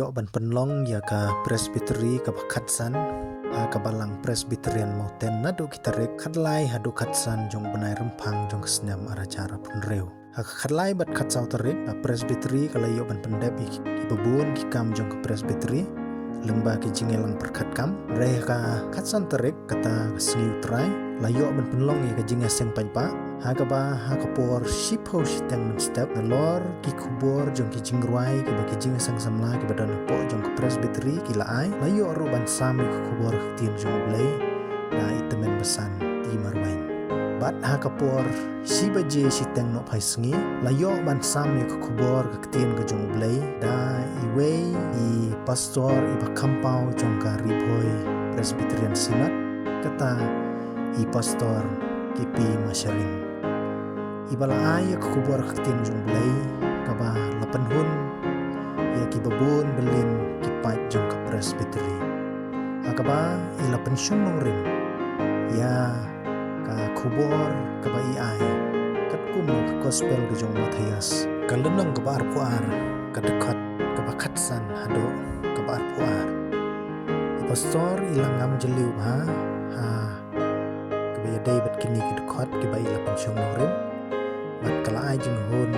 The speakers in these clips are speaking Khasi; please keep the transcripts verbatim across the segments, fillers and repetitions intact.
Ban pynlong ïa ka Presbytery kaba khatsan ha ka Balang Presbyterian Mawten naduh ki tarik khatlai haduh khatsan jong u bnai Rymphang jong ka snem ar hajar arphew hynriew. Ha ka khatlai bad khatsaw tarik, ka Presbytery ka la ïoh ban pyndep ïa ki, kiba bun ki kam jong ka Presbytery lyngba ki jingïalang pyrkhat kam. Hynrei ha ka khatsan tarik, kata ka sngi U Trai, la ïoh ban pynlong ïa ka jingïaseng paidbah, ha kaba ha ka por shiphew shiteng mynstep, nalor ki khubor jong ki jingrwai kiba ki jingïaseng samla kiba don hapoh jong ka Presbytery ki la ai, la ïoh ruh ban sam ïa ka khubor ka ktien jong U Blei da i tymmen basan T. Marwein. Bad ha ka por shi baje shiteng nohphai sngi, la ïoh ban sam ïa ka khubor ka ktien ka jong U Blei da iwei i pastor iba kham paw jong ka Ri Bhoi Presbyterian Synod, kata i Pastor K. P. Masharing, iba la ai ïa ka khubor ka ktien jong U Blei kaba la pynhun ïa kiba bun byllien ki paid jong ka Presbytery, ha kaba i la pynshong nongrim ïa ka khubor kaba i ai katkum ka Gospel ka jong u Mathaios, ka lynnong kaba arphew ar, ka dkhot kaba khatsan haduh kaba arphew ar. I pastor i la ngam jylliew bha ha kaba ïadei bad kine ki dkhot kiba i la pynshong nongrim, bad ka la ai jinghun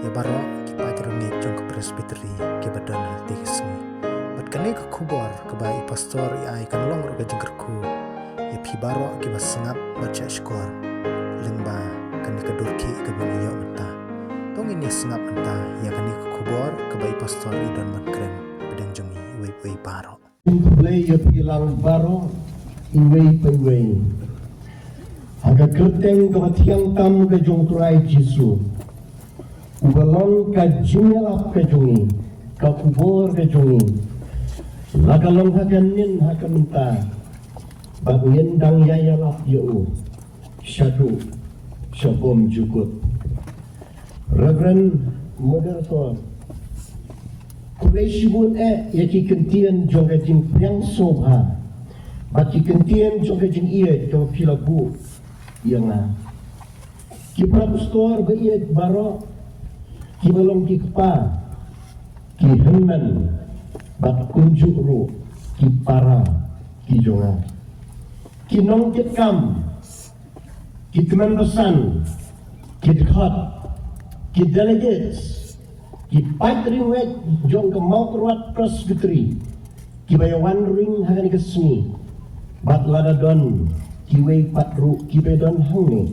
ïa baroh ki paid rangeit jong ka Presbytery kiba don ha katei ka sngi. Bad kane ka khubor kaba i pastor i ai kan long ruh ka jingkyrkhu ïa phi baroh kiba sngap bad shahshkor lyngba kane ka dur khih kaba ngi ïoh mynta. To ngin ïa sngap mynta ïa kane ka khubor kaba i pastor i don ban kren hapdeng jong ngi iwei pa iwei baroh. Khublei ïa phi lang baroh iwei pa iwei. Ha ka kyrteng kaba thiang tam ka jong U Trai Jisu, uba long ka jingïalap ka jong ngi, ka khubor ka jong ngi, la ka long ha ka nin ha ka mynta, bad ngin dang ïa ïalap ïa u shaduh sha bymjukut. Reverend Moderator, khublei shibun eh ïa ki kyntien jong ka jingpdiang sngewbha bad ki kyntien jong ka jingïeit kaba phi la buh ïa nga. Ki pastor ba ïeit baroh, kiba long ki kpa, ki hynmen, bad kumjuh ruh ki para ki jong nga, ki nongkitkam, ki tymmen basan, ki dkhot, ki delegates, ki paid riewngeit jong ka Mawkyrwat Presbytery kiba ïa wan ring ha kane ka sngi, bad lada don kiwei pat ruh kiba don hangne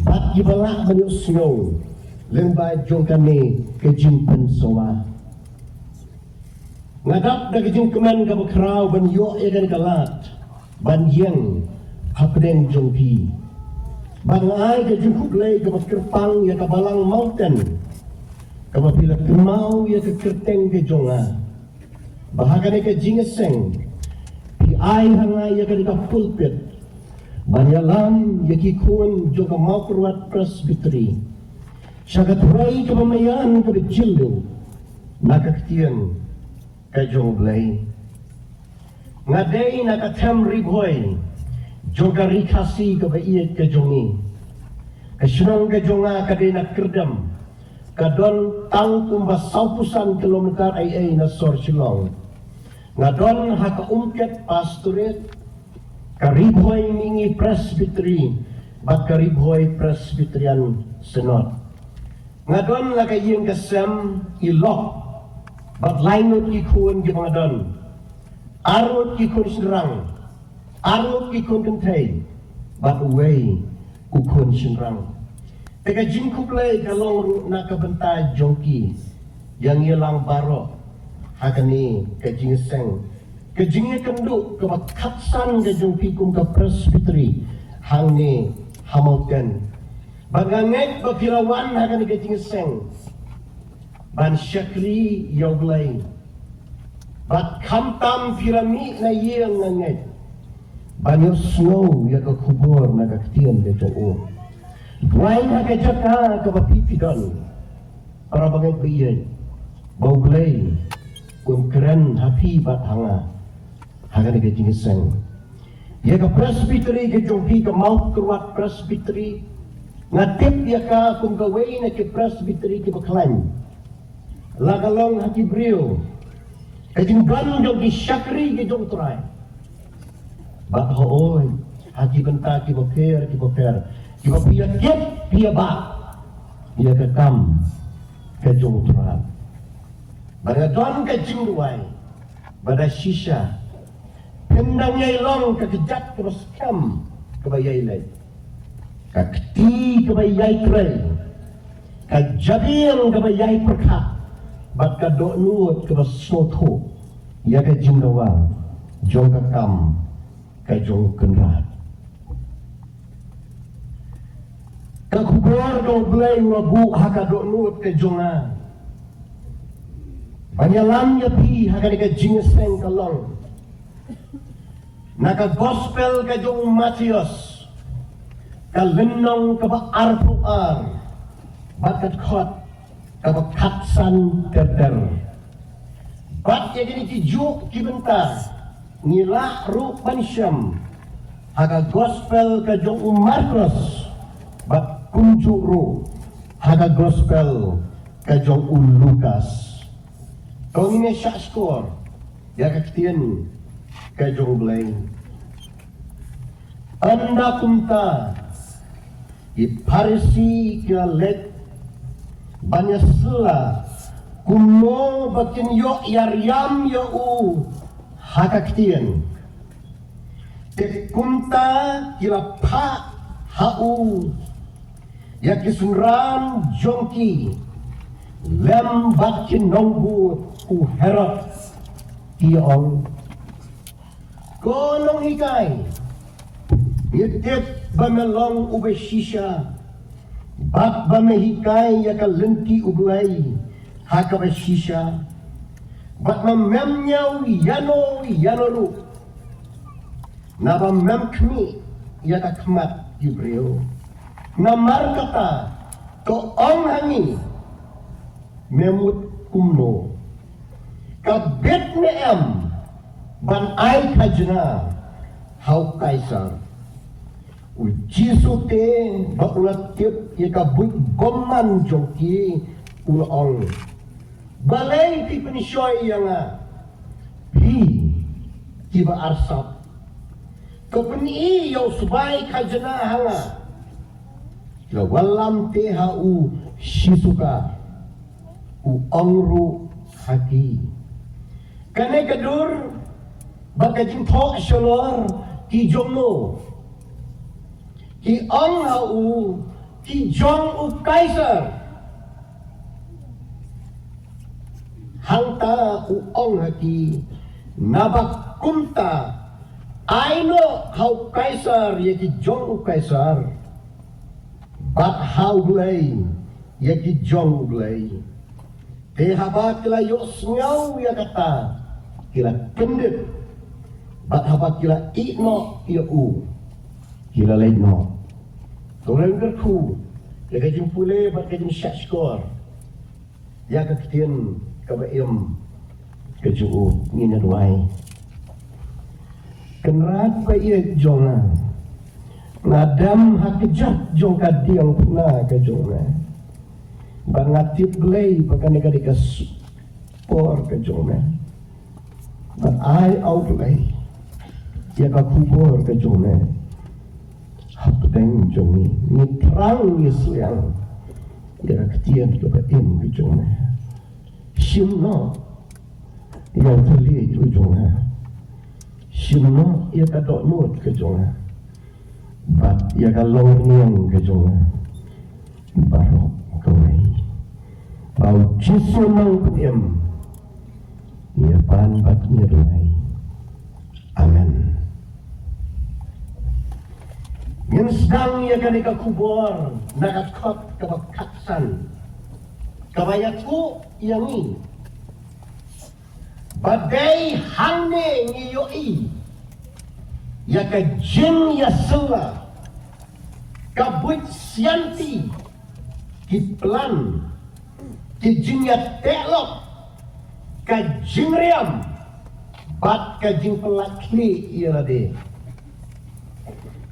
bad kiba lah ban ïohsngew lyngba jong kane ka jingpynsawa. Nga dap da ka jingkmen kaba khraw ban ïoh ïa kane ka lad ban ïeng hapdeng jong phi. Bad nga ai ka jingkhublei kaba kyrpang ïa ka Balang Mawten, kaba phi la kynmaw ïa ka kyrteng ka jong nga, ba ha kane ka jingïaseng phi ai ha nga ïa kane ka pulpit ban ïalam ïa ki khun jong ka Mawkyrwat Presbytery sha ka trei kaba maïan kaba jylliew na ka ktien ka jong U Blei. Nga dei na ka them Ri Bhoi jong ka Ri Khasi kaba ïeit ka jong ngi. Ka shnong ka jong nga ka dei na Kyrdem, ka don tang kumba sawphew san kilometer ei ei na sor Shillong. Nga don ha ka Umkhet Pastorate, ka Ri Bhoi Mihngi Presbytery bad ka Ri Bhoi Presbyterian Synod. Nga don la ka ïing ka sem, i lok bad lai ngut ki khun kiba nga don. Ar ngut ki khun shynrang, ar ngut ki khun kynthei, bad uwei u khun shynrang. Te ka jingkhublei ka long ruh na ka bynta jong ki ïa ngi lang baroh ha kane ka jingïaseng, ka jingïakynduh kaba khatsan ka jong phi kum ka Presbytery hangne ha Mawten. Bad nga ngeit ba phi la wan ha kane ka jingïaseng ban shakri ïa U Blei. Bad khamtam phi la mih na ïing, nga ngeit, ban ïohsngew ïa ka khubor na ka ktien ka jong u. Duwai ha ka jaka kaba phi phi don, para bangeit ba ïeit, ba U Blei un kren ha phi bad ha nga ha kane ka jingïaseng. Ïa ka Presbytery ka jong phi, ka Mawkyrwat Presbytery, nga tip ïa ka kum kawei na ki Presbytery kiba khlaiñ. La ka long ha ki briew, Ka jingdon jong ki shakri ki jong u Trai. Bad hooid, ha ki bynta kiba pher, kiba pher, kiba phi ïa kit, phi ïa bah ïa ka kam ka jong u Trai. Bad ka don ka jingduwai, bad da shisha phin dang ïai long ka kjat kaba skhem kaba ïai leit, ka kti kaba ïai trei, ka jabieng kaba ïai pyrkhat, bad ka dohnud kaba sngewthuh ïa ka jingdawa jong ka kam ka jong u Kynrad. Ka khubor ka U Blei u la buh ha ka dohnud ka jong nga ban ïalam ïa phi ha kane ka jingïaseng ka long na ka gospel ka jong u Mathaios, ka lynnong kaba arphew ar, bad ka dkhot kaba khatsan ter ter. Bad ïa kine kijuh ki bynta ngi lah ruh ban shem ha ka gospel ka jong u Markos, bad kumjuh ruh ha ka gospel ka jong u Lukas. To ngin ïa shah shkor ïa ka ktien ka jong u Blei. Ynda kumta, ki Pharisi ki la leit ban ïasylla kumno ba kin ïoh ïariam ïa u ha ka ktien. Te kumta ki la phah ha u ïa ki synran jong ki lem bad ki nongbud u Herod, ki ong, Ko Nonghikai, ngi tip ba me long uba shisha, bad ba me hikai ïa ka lynti U Blei ha kaba shisha, bad ba mem ñiew ïano ïano ruh, naba mem khmih ïa ka khmat ki briew. Namar kata, to ong ha ngi, me mut kumno? Ka bit ne em ban ai khajna ha u Kaisar? U Jisu te, ba u la tip ïa ka buit bymman jong ki, u la ong, Balei phi pynshoi ïa nga, phi kiba arsap? To pyni ïa u sbai khajna ha nga. La wallam te ha u shisuka, u ong ruh ha ki, Kane ka dur bad ka jingthoh shalor ki jong mo? Ki ong ha u, Ki jong u Kaisar. Hangta u ong ha ki, Naba kumta, ai noh ha u Kaisar ïa ki jong u Kaisar, bad ha U Blei ïa ki jong U Blei. Te haba ki la ïohsngew ïa kata, ki la kyndit, bad haba ki la ïeh noh ïa u, ki la leit noh. To ngin kyrkhu ïa ka jingpule bad ka jingshahshkor ïa ka ktien kaba im ka jong u. Ngin ïa duwai. Kynrad ba ïeit jong nga, nga dem ha kjat jong ka diengphna ka jong nga, bad nga tip, Blei, ba kane ka dei ka por ka jong me. Bad ai, A Blei, ïa ka khubor ka jong me hapdeng jong ngi. Ngi thrang, ngi sliang ïa ka ktien kaba im ka jong me. Shim noh ïa u thylliej u jong nga. Shim noh ïa ka dohnud ka jong nga, bad ïa ka longrynieng ka jong nga baroh kawei. Ba U Jisu u nang pynim. Ïa pan bad ïa duwai. Amen. Ngin sdang ïa kane ka khubor na ka dkhot kaba khatsan, kaba ïathuh ïa ngi ba dei hangne ngi ïohi ïa ka jingïasylla, ka buit sianti, ki plan, ki jingïatehlok, ka jingriam, bad ka jingpyllait khlieh ïa lade.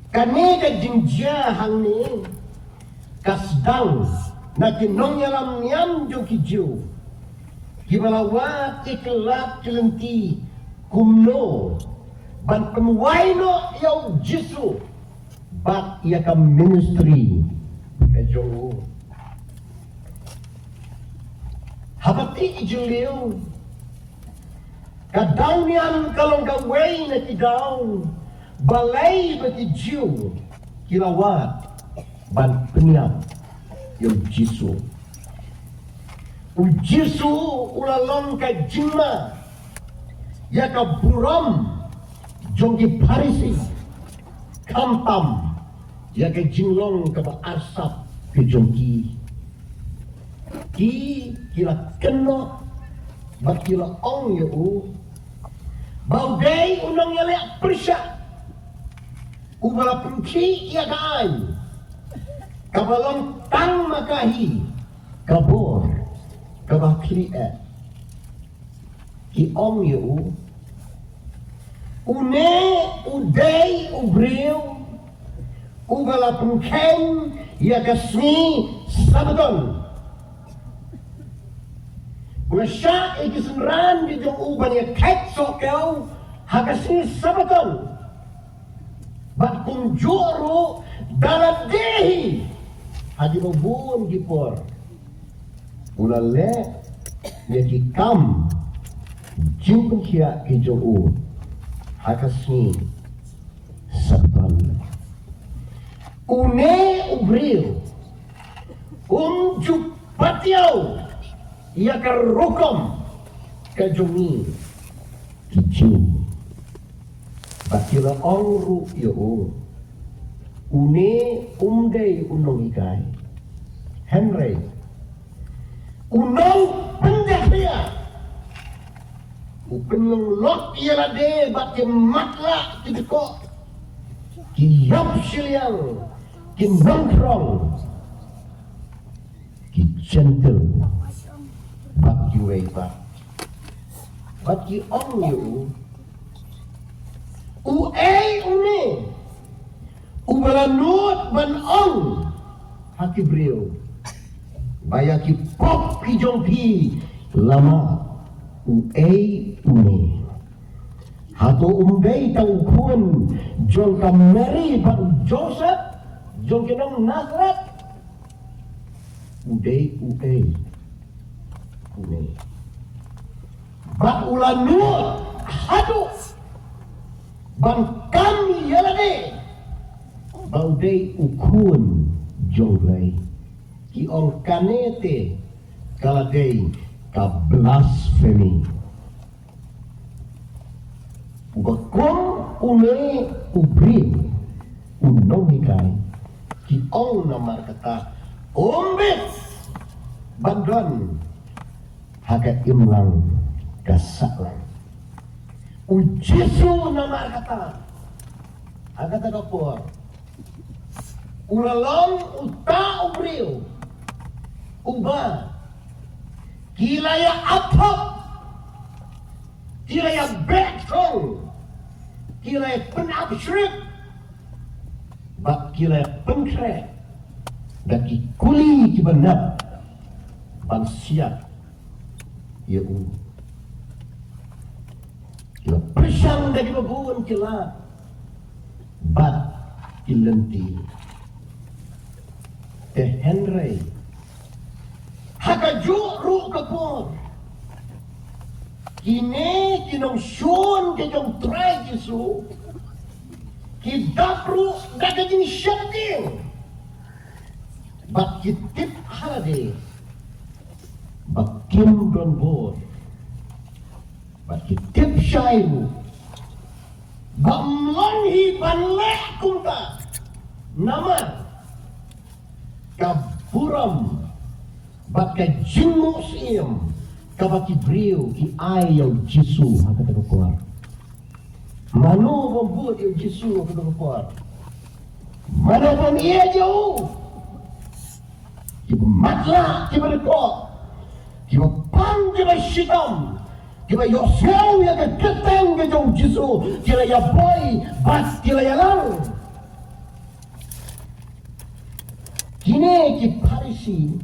Kane ka jingjia hangne ka sdang na ki nongïalam niam jong ki Jiw, Kiba la wad ïa ki lad ki lynti kumno ban pynwai noh ïa u Jisu bad ïa ka ministry ka jong u. Haba tih jylliew, ka daw niam ka long kawei na ki daw balei ba ki Jiw ki la wad ban pynïap ïa u Jisu. U Jisu u la long ka jingma ïa ka burom jong ki Pharisi, khamtam ïa ka jinglong kaba arsap ka jong ki. Ki, ki la kynnoh bad ki la ong ïa u ba u dei u nongïaleh pyrshah uba la pynkhih ïa ka aiñ kaba long tang ma ka hi ka bor kaba khlieh eh. Ki ong ïa u, une u dei u briew uba la pynkheiñ ïa ka sngi Sabaton. U la shah ïa ki synran ki jong u ban ïa kheit sohkiew ha ka sngi Sabaton. Bad kumjuh ruh da lade hi ha kiba bun ki por u la leh ïa ki kam jingpynkhiah ki jong u ha ka sngi Sabaton. Une u briew um ju patiaw ïa ka rukom ka jong ngi ki Jiw. Bad ki la ong ruh ïa u, une um dei u nonghikai, hynrei u nongpynjahlia. U pynlong lok ïa lade bad ki matlah ki dkoh, ki ïap shiliang, ki nongkhrong, ki jentil bad kiwei pat. Bad ki ong ïa u, uei une uba la nud ban ong ha ki briew ba ïa ki pop ki jong phi la map? Uei une? Hato um dei tang u khun jong ka Mary bad u Joseph jong ki nong Nazareth? U dei uei une? Bad u la nud haduh ban kam ïa lade ba u dei u khun jong U Blei. Ki ong kane te ka la dei ka blasphemy. Uba kum une u briew u nonghikai, ki ong namar kata um bit ban don ha ka imlang ka sahlang. U Jisu namar kata ha kata ka por u la long uta u briew uba ki la ïa ap hok, ki la ïa beh thong, ki la ïa pynap shrip bad ki la ïa pynkhreh da ki kuli kiba nep ban siat ïa u. Ki la pyrshang da kiba bun ki lad bad ki lynti. Te hynrei ha kajuh ruh ka por kine ki nongshun ki jong Trai Jisu ki dap ruh da ka jingsheptieng bad ki tip ha lade ba kim don bor. Bad ki tip shai ruh ba ym long hi ban leh kumta namar ka burom bad ka jingmuhsiem kaba ki briew ki ai ïa u Jisu ha kata ka por. Mano ba bud ïa u Jisu ha kata ka por? Mano ba ïeit ïa u? Kiba matlah, kiba dkoh, kiba pang, kiba shitom, kiba ïohsngew ïa ka kyrteng ka jong u Jisu, ki la ïa boi bad ki la ïalang. Kine ki Pharisi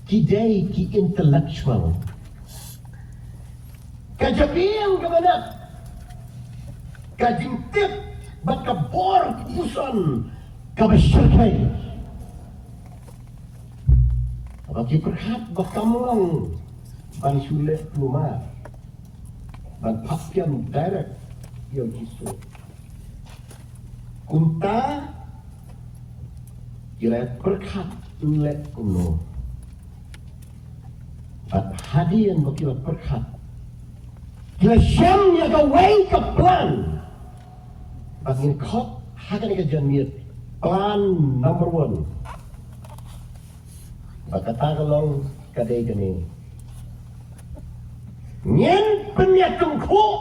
Ki dei ki intellectual. Ka jabieng ka manat, ka jingtip bad ka bor puson kaba shyrkhei. Haba ki pyrkhat ba kam long ban shu leh kulmar, ban pynpaw direct ïa u Jisu. Kumta ki la pyrkhat leh kumno. Bad hadien ba ki la pyrkhat, ki la shem ïa kawei ka plan. Bad ngin khot ha kane ka janmiet plan number one. Bad kata ka long ka dei kane. Ngin pynïatyngkhuh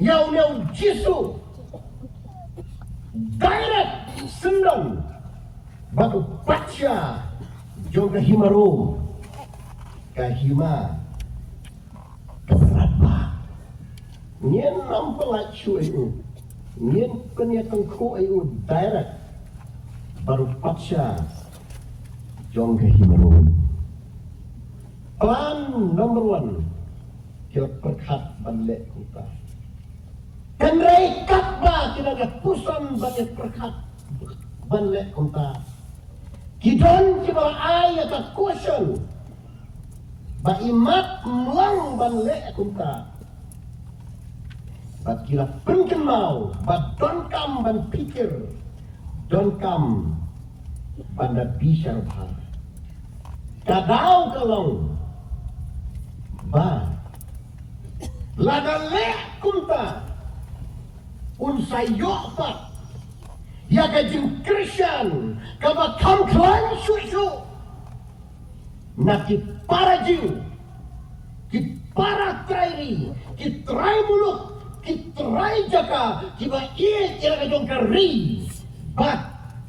ïa une u Jisu direct, syndon bad u patsha jong ka hima Rom, ka hima kaba radbah. Ngin ym pyllait shuh ïa u. Ngin pynïatyngkhuh ïa u direct bad u patsha jong ka hima Rom. Plan number one, ki la pyrkhat ban leh kumta. Hynrei katba ki dang ïa puson bad ïa pyrkhat ban leh kumta, ki don kiba la ai ïa ka caution ba i mat mlang ban leh kumta. Bad ki la pynkynmaw ba donkam ban pyrkhat, donkam ban da bishar bha. Ka daw ka long ba lada leh kumta, un sa ïoh pat ïa ka jingkyrshan kaba kham khlaiñ shuh shuh na ki para Jiw, ki para trai ri, ki trai muluk, ki trai jaka, kiba ïeit ïa la ka jong ka ri bad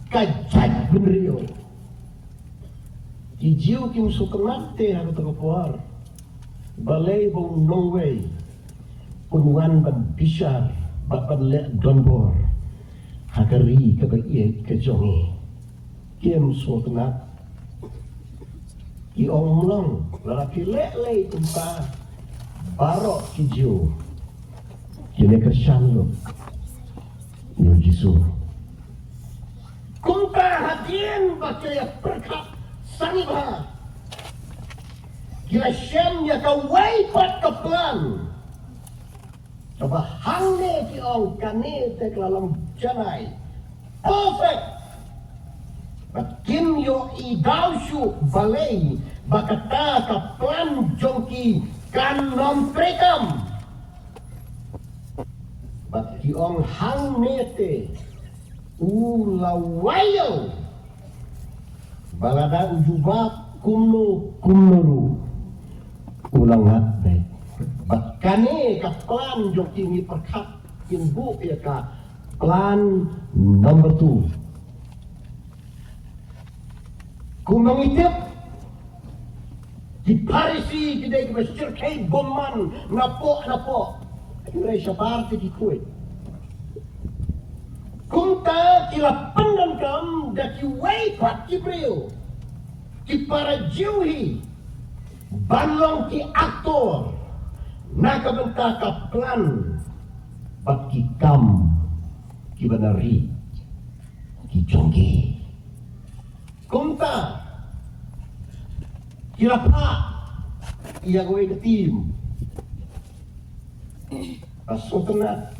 ka jaitbynriew. Ki Jiw kim sngewtynnat te ha kato ka por. Balei ba u nongwei un wan ban bishar bad ban leh donbor ha ka ri kaba ïeit ka jong ngi? Kim sngewtynnat. Ki ong, mlong, lada phi leh lei kumta, baroh ki Jiw kin ïa kyrshan lut ïa u Jisu. Kumta hadien ba ki la pyrkhat sani bha, ki la shem ïa kawei pat ka plan. Kaba hangne ki ong kane te ka la long janai perfect. Bad kim ïohi daw shuh balei ba kata ka plan jong ki kan ym treikam. Bad ki ong hangne te u la wai ïa u ba lada u jubab kumno kumno ruh u la ngat beit. Bad kane ka plan jong ki, ngi pyrkhat kin buh ïa ka plan number two. Kumba ngi tip, ki Pharisi ki dei kiba shyrkhei bymman napoh napoh. Hynrei shabar te ki khuid. Kumta ki la pyndonkam da kiwei pat ki briew, ki para Jiw hi, ban long ki aktor na ka bynta ka plan bad ki kam kiba na ri ki jong ki. Kumta ki la phah ïa kawei ka team. Ka sngewtynnat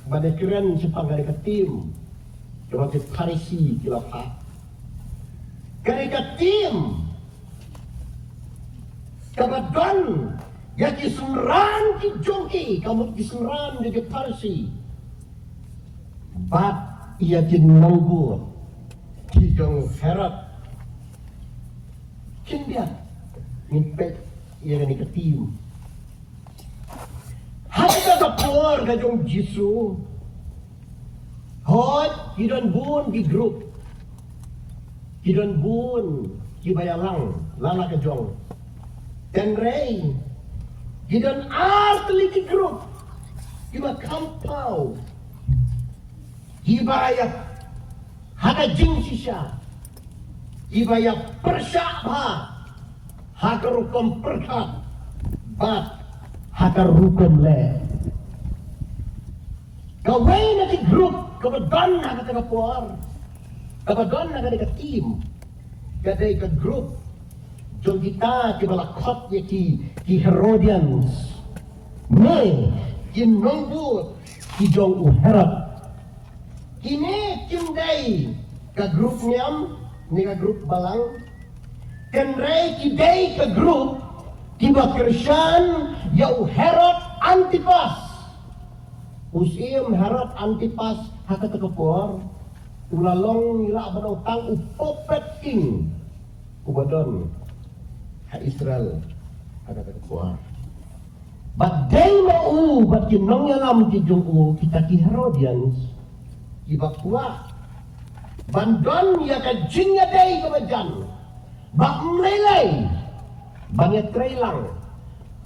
ba dei kren shaphang kane ka team kaba ki Pharisi ki la phah. Kane ka team kaba don ïa ki synran ki jong ki, ka mut ki synran jong ki Pharisi bad ïa ki nongbud ki jong Herod. Khyndiat ngin peit ïa kane ka team. Ha kata ka por ka jong u Jisu, hooid, ki don bun ki group, ki don bun kiba ïalang la la ka jong. Hynrei ki don ar tylli ki group kiba kham paw, kiba ïa ha ka jingshisha, kiba ïa pyrshah bha Ha ka rukom pyrkhat bad ha ka rukom leh. Kawei na ki grup kaba don ha kata ka por, kaba don ha kata ka tim, ka dei ka grup jong kita kiba la khot ïa ki, ki Herodians, ne ki nongbud ki jong u Herod. Kine kim dei ka grup niam ne ka grup balang. Hynrei ki dei ka grup kiba kyrshan ïa u Herod Antipas. U syiem Herod Antipas ha kata ka por u la long, ngi lah ban ong, tang u puppet king uba don ha Israel ha kata ka por. Bad dei ma u bad ki nongïalam ki jong u, kita ki Herodians, kiba kwah ban don ïa ka jingïadei kaba jan, ba ym lei lei ban ïatreilang,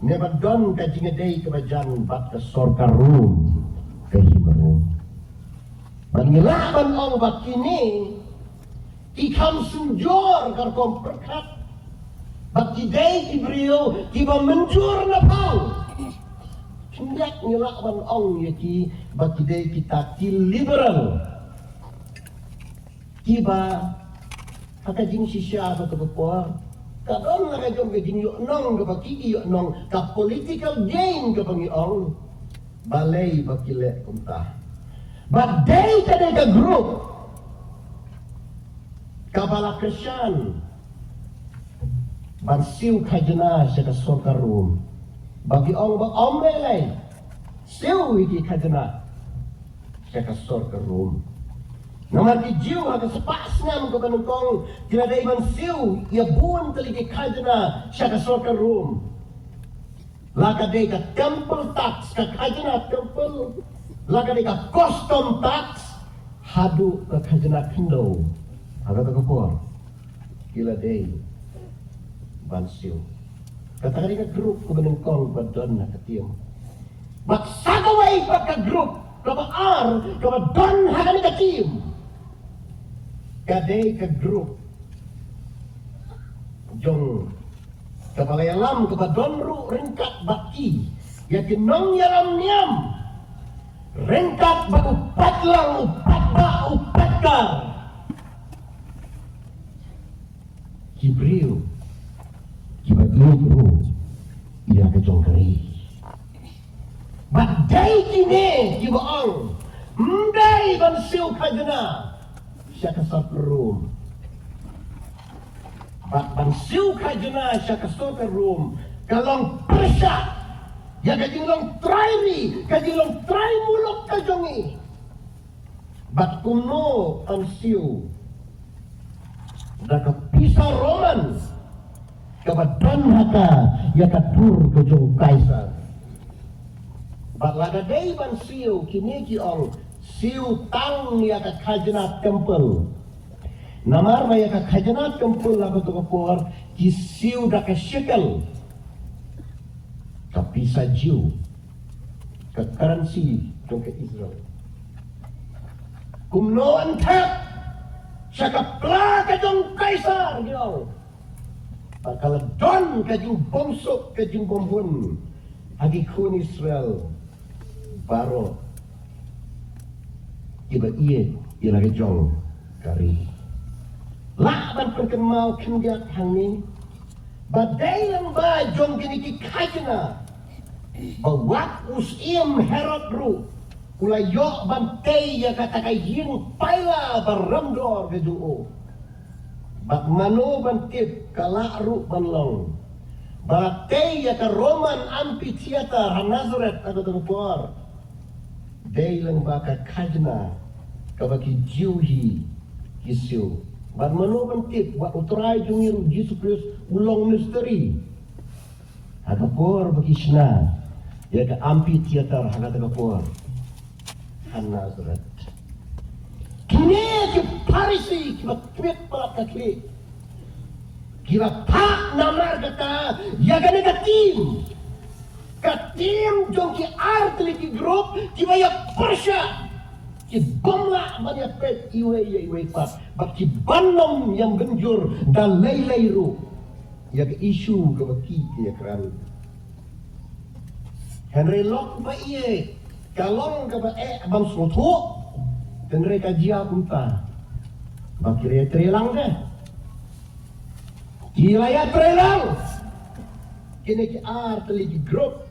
ne ban don ka jingïadei kaba jan bad ka sorkar Rom, ka hima Rom. Bad ngi lah ban ong ba kine ki kham synjor ka rukom pyrkhat, ba ki dei ki briew kiba mynjur na pang. Khyndiat ngi lah ban ong ïa ki ba ki dei kita ki liberal, kiba ha ka jingshisha kata ka por ka don la ka jong ka jingïohnong kaba ki, ki ïohnong, ka political gain kaba ngi ong. Balei ba ki leh kumta? Ba dei ka dei ka grup kaba la kyrshan ban siew khajna sha ka sorkar Rom. Ba ki ong ba ym lei lei, siew ïa ki khajna sha ka sorkar Rom. Namar ki Jiw ha ka spah snem kaba nyngkong ki la dei ban siew ïa bun tylli ki khajna sha ka sorkar Rom. La ka dei ka temple tax, ka khajna temple, la ka dei ka custom tax, haduh ka khajna khyndew. Ha kata ka por ki la dei ban siew. Kata ka dei ka grup kaba nyngkong ba don ha ka tim. Bad sa kawei pat ka grup kaba ar kaba don ha kane ka tim, ka dei ka grup jong kaba la ïalam, kaba don ruh ryngkat bad ki ïa ki nongïalam niam, ryngkat bad u paidlang, u paidbah, u paidkar. Ki briew kiba ïeit ruh ïa ka jong ka ri. Bad dei kine kiba ong, ym dei ban siew khajna sha ka sorkar Rom. Bad ban siew khajna sha ka sorkar Rom ka long pyrshah ïa ka jinglong trai ri, ka jinglong trai muluk ka jong ngi. Bad kumno yn siew da ka pisa Roman kaba don ha ka, ïa ka dur ka jong u Kaisar? Bad lada dei ban siew, kine ki ong, siew tang ïa ka khajna temple. Namar ba ïa ka khajna temple ha kato ka por ki siew da ka shekel, ka pisa Jiw, ka currency jong ka Israel. Kumno yn thep sha ka pla ka jong u Kaisar, ki ong? Bad ka la don ka jingbymsuk, ka jingbymhun ha ki khun Israel baroh kiba ïeit ïa la ka jong ka ri. Lah ban pynkynmaw khyndiat hangne ba dei lyngba jong kine ki khajna ba wat u syiem Herod ruh u la ïoh ban tei ïa kata ka ïing paila ba rem dor ka jong u. Bad mano ban tip, ka lah ruh ban long ba la tei ïa ka Roman amphitheater ha Nazareth ha kato ka por dei lyngba ka khajna kaba ki Jiw hi ki siew. Bad mano ban tip, wat u Trai jong ngi ruh Jisu Khrist u long mystery. Ha ka por ba ki shna ïa ka amphitheater ha kata ka por ha Nazareth, kine ki Pharisi kiba tmiat palat ka khlieh ki la phah namar kata ïa kane ka tim, ka tim jong ki ar tylli ki grup kiba ïa pyrshah, ki bym lah ban ïa peit iwei ïa iwei pat, bad ki bym ïa mynjur da lei lei ruh. ïa ka issue kaba ki ïakren. Hynrei lok ba ïeit ka long kaba eh ban sngewthuh. Hynrei ka jia kumta ba ki la ïatreilang de. Ki la ïatreilang. Kine ki ar tylli ki group.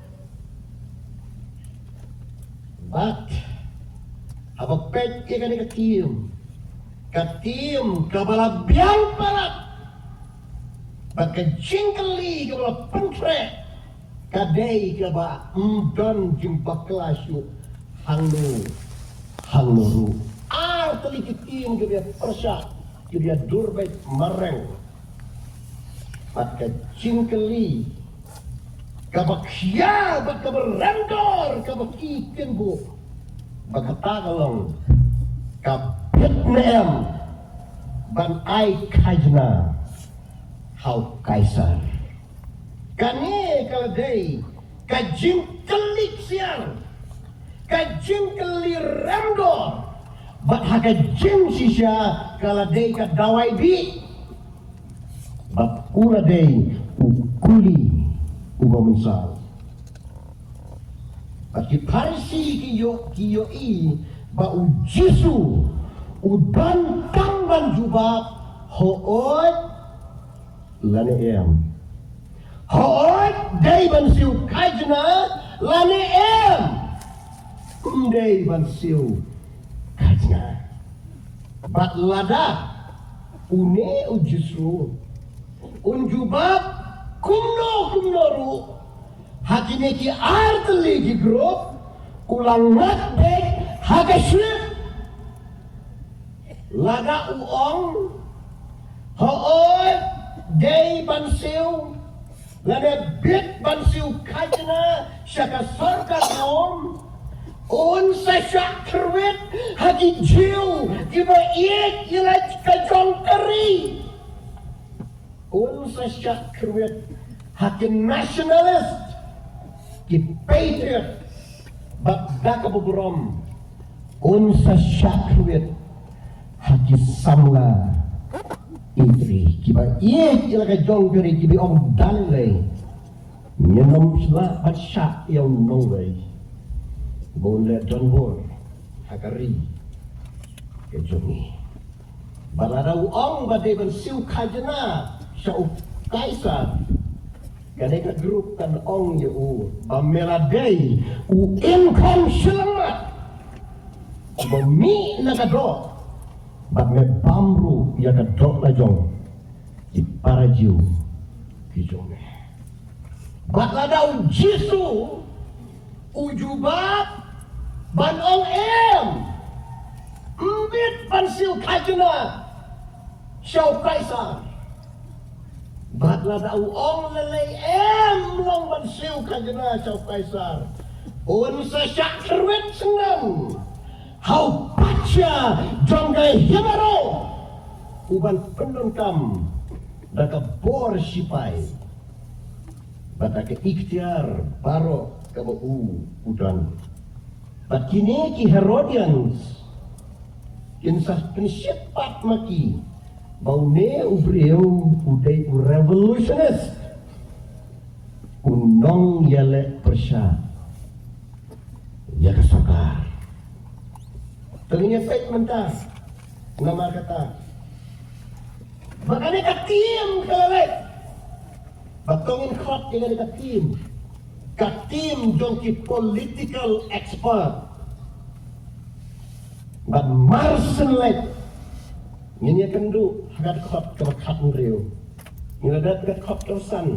Bad haba peit ïa kane ka theme, ka theme kaba la biang palat bad ka jingkylli kaba la pynkhreh ka dei kaba ym don jingbakla shuh hangno hangno ruh. Ar tylli ki theme kiba ïa pyrshah, kiba ïa dur beit mareng. Bad ka jingkylli kaba khia bad kaba randor kaba ki kin buh ba kata ka long ka bit ne em ban ai khajna ha u Kaisar. Kane ka la dei ka jingkylli ksiar, ka jingkylli randor bad ha ka jingshisha ka la dei ka dawai bih. Bad u la dei u kuli uba mynsaw. Bad ki Pharisi ki ïoh, ki ïohi ba u Jisu u don tang ban jubab, hooid lane em. Hooid dei ban siew khajna lane em. Ym dei ban siew khajna. Bad lada une u Jisu un jubab kumno kumno ruh ha kine ki ar tylli ki group, u la ngat beit ha ka ship. Lada u ong, hooid dei ban siew lane bit ban siew khajna sha ka sorkar Rom, un sa shah kyrwit ha ki Jiw kiba ïeit ïa la ka jong ka ri. Un sa shah kyrwit ha ki nationalist, ki patriot, bad da kaba burom un sa shah kyrwit ha ki samla ïeit ri kiba ïeit ïa la ka jong ka ri, kiba ong da lei lei ngin ym lah ban shah ïa u nongwei ba un leh donbor ha ka ri ka jong ngi. Ba lada u ong ba dei ban siew khajna sha u Kaisar, kane ka group kan ong ïa u ba me la dei u inkhong shyllangmat ba mih na ka doh, bad me bam ruh ïa ka doh la jong ki para Jiw ki jong me. Bad lada u Jisu u jubab ban ong em, ym bit ban siew khajna sha u Kaisar. Bad lada u ong lei lei em, long ban siew khajna sha u Kaisar, un sa shah kyrwit sngewbha ha u patsha jong ka hima ro, u ban pyndonkam da ka bor shipai bad da ka iktiar baroh kaba u u don. Bad kine ki Herodians kin sa pynshit pat ma ki ba une u briew u dei u revolutionist, u nongïaleh pyrshah ïa ka sorkar. Te ngin ïa peit mynta namar kata ba kane ka theme ka la leit. Ba tang ngin khot ïa kane ka theme, ka theme jong ki political expert. Bad mar shen leit ngin ïa kynduh ha ka dkhot kaba khathynriew. Ngin ïa dep ka dkhot kaba san.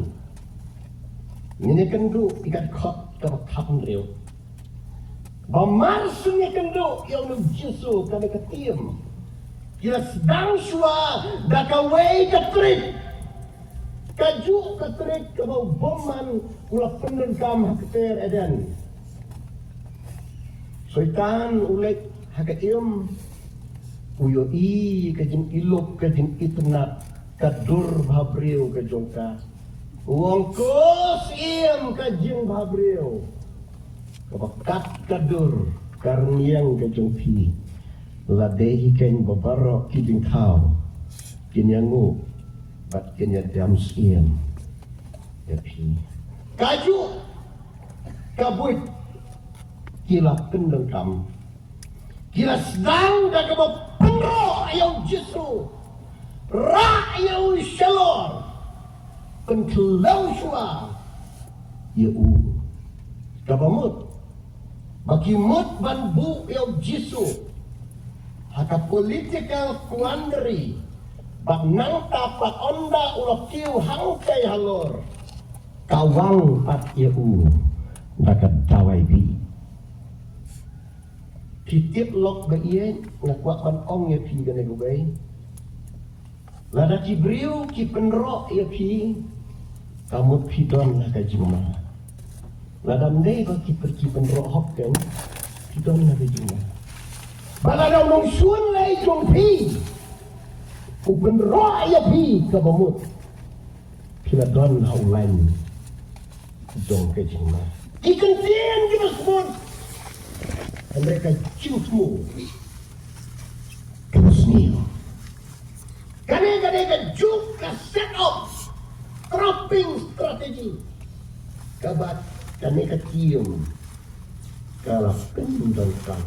Ngin ïa kynduh ïa ka dkhot kaba khathynriew. Ba mar shen ïa kynduh ïa u Jisu, kane ka theme ki la sdang shuwa da kawei ka trik. Kajuh ka trik kaba u bymman u la pyndonkam ha kper Eden. Soitan u leit ha ka im, u ïohi ka jingiluk, ka jingitynnat, ka dur bhabriew ka jong ka. U ong, ko Syiem ka jingbhabriew, kaba kat ka dur ka rynïeng ka jong phi, la dei hi keiñ ba baroh ki jingthaw kin ïanguh bad kin ïadem syiem. Kajuh ka buit ki la pyndonkam, ki la sdang da kaba pynroh ïa u Jisu, rah ïa u shalor, pynkhlaiñ shuwa ïa u. Kaba mut ba ki mut ban buh ïa u Jisu ha ka political quandary, bad nangta pat ynda u la kiew hangtei halor, ka wang pat ïa u da ka dawai bih. Phi tip lok ba ïeit, nga kwah ban ong ïa phi kane kawei. Lada ki briew ki pynroh ïa phi, ka mut phi don ha ka jingma. Lada ym dei ba ki pyn-, ki pynroh hok kein, phi don ha ka jingma. Ba lada u nongshun lei jong phi u pynroh ïa phi, kaba mut phi la don ha u lain jong ka jingma. Ki kyntien kiba sbun, hynrei ka jingthmu kaba sniew. Kane, kane ka juk ka set up trapping strategy kaba kane ka team ka la pyndonkam.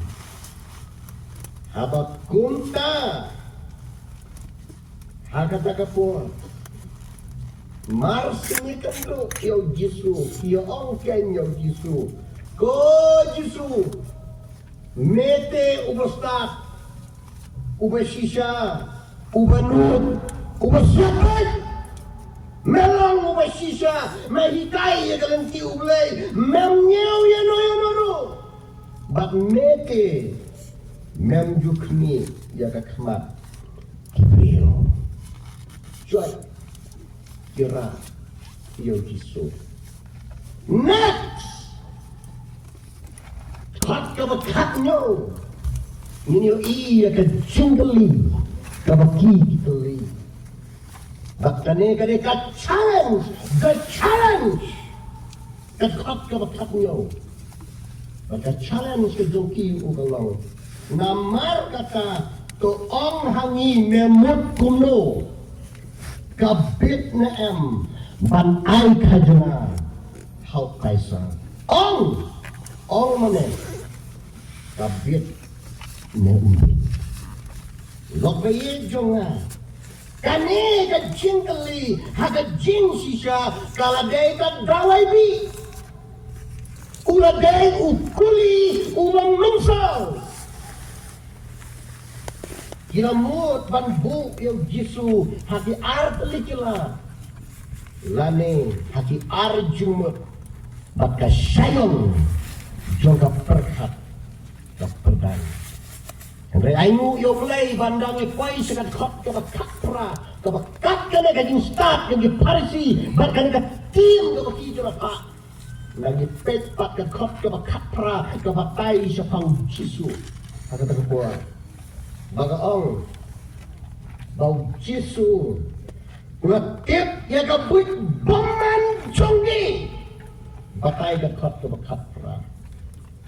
Haba kumta, ha kata ka por, mar shu ïakynduh ïa u Jisu, ki ïa ong kein ïa u Jisu, ko Jisu, me te uba stad, uba shisha, uba nud, uba siapai. Me long uba shisha, me hikai ïa ka lynti U Blei, mem ñiew ïano ïano ruh. Bad me te mem ju khmih ïa ka khmat ki briew. Shuwa ki rah ïa u Jisu. Next! Khot kaba khatñiew. Ngin ïohi ïa ka jingkylli kaba ki, ki kylli. Bad kane, kane ka challenge, the challenge. Ka khot kaba khatñiew. Bad ka challenge ka jong ki u ka long, namar kata to ong ha ngi, me mut kumno, ka bit ne em ban ai khajna ha u Kaisar? Ong, ong mane, ka bit ne em bit? Lok ba ïeit jong nga, kane ka jingkylli ha ka jingshisha ka la dei ka dawai bih. U la dei u kuli u long nongsaw. Ki la mut ban buh ïa u Jisu ha ki artylli ki lad, lane ha ki arjingmut, bad ka shah ïong jong ka pyrkhat ka pyrdan. Hynrei ainguh ïa U Blei, ba ynda ngi poi sha ka dkhot kaba khatphra, kaba kat kane ka jingstad jong ki Pharisi bad kane ka team kaba ki jong la pha, ynda ngi peit pat ka dkhot kaba khatphra ka batai shaphang U Jisu ha kata ka por, ba ka ong ba U Jisu u la tip ïa ka buit bymman jong ngi. Batai ka dkhot kaba khatphra.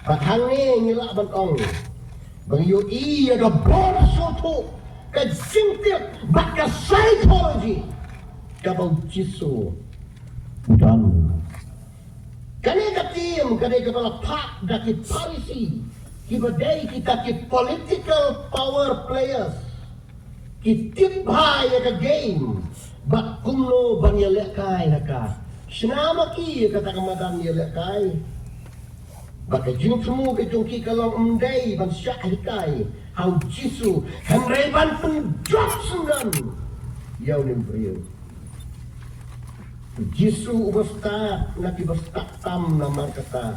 Bad hangne ngi lah ban ong ba ngi ïohi ïa ka bor sngewthuh, ka jingtip bad ka psychology kaba U Jisu u don. Kane ka team ka dei kaba la phah da ki Pharisi, kiba dei kita ki political power players. Ki tip bha ïa ka game bad kumno ban ïalehkai ha ka. Shna ma ki ïa kata ka madan ïalehkai. Bad ka jingthmu ka jong ki ka long ym dei ban shah hikai ha U Jisu, hynrei ban pynjop syndon ïa une u briew. U Jisu uba stad na kiba stad tam, namar kata,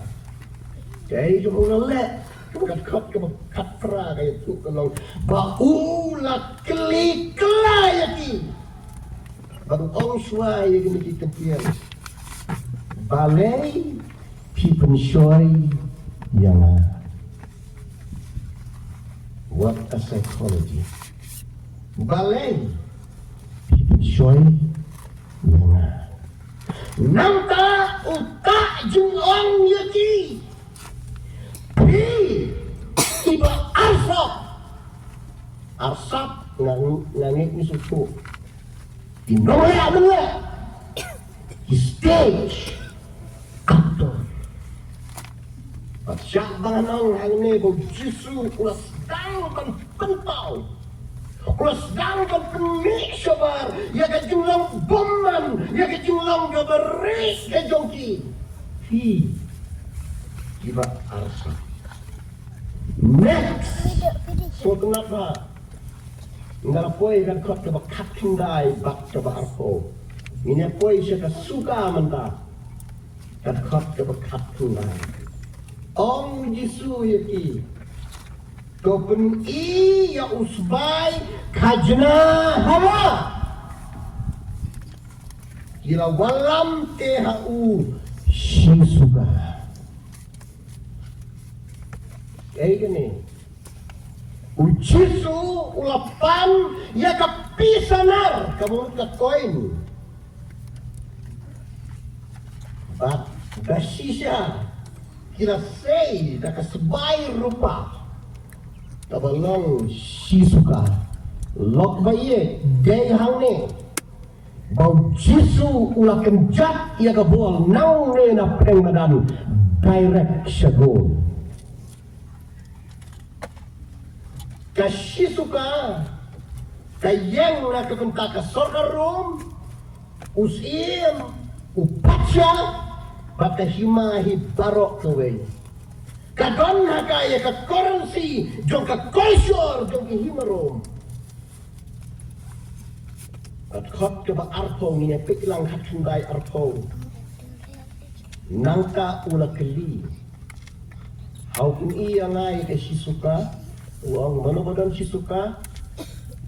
dei jong u la leh. Ka dkhot kaba khatphra ka ïathuh ka long ba u la kylli kylla ïa ki. Bad u ong shuwa ïa kine ki kyntien: Balei phi pynshoi ïa nga? What a psychology. Balei phi pynshoi ïa nga? Nangta uta u ong ïa ki: Phi kiba arsap. Arsap nga, nga ngeit ngi sngewthuh. Ki nongleh mynleh, Stage actor. Bad shah ba nga ong hangne ba u Jisu u la sdang ban pynpaw, u la sdang ban pynmih shabar ïa ka jinglong bymman, ïa ka jinglong kaba rieh ka jong ki. Phi, kiba arsap. Next. Sngewtynnat bha. Nga la poi ka dkhot kaba khatkhyndai bad kaba arphew. Ngin ïa poi sha ka suka mynta. Ka dkhot kaba khatkhyndai. Ong u Jisu ïa ki, to pyni ïa u sbai khajna hawa. Ki la wallam te ha u shi suka. Ei kane. U Jisu u la pan ïa ka pisa nar, ka mut ka coin. Bad da shisha ki la sei da ka sbai rupa kaba long shi suka. Lok ba ïeit dei hangne ba u Jisu u la kynjat ïa ka bol nangne na pdeng madan direct sha goal. Ka shi suka ka ïeng na ka bynta ka sorkar Rom, u syiem, u pacha, bad ka hima hi baroh kawei. Ka don ha ka ïa ka currency jong ka culture jong ka hima Rom. Bad dkhot kaba arphew, ngin ïa peit lang khatkhyndai arphew. Nangta u la kylli, haw pyni ïa nga ïa ka shi suka. U ong, mano ba don shi suka?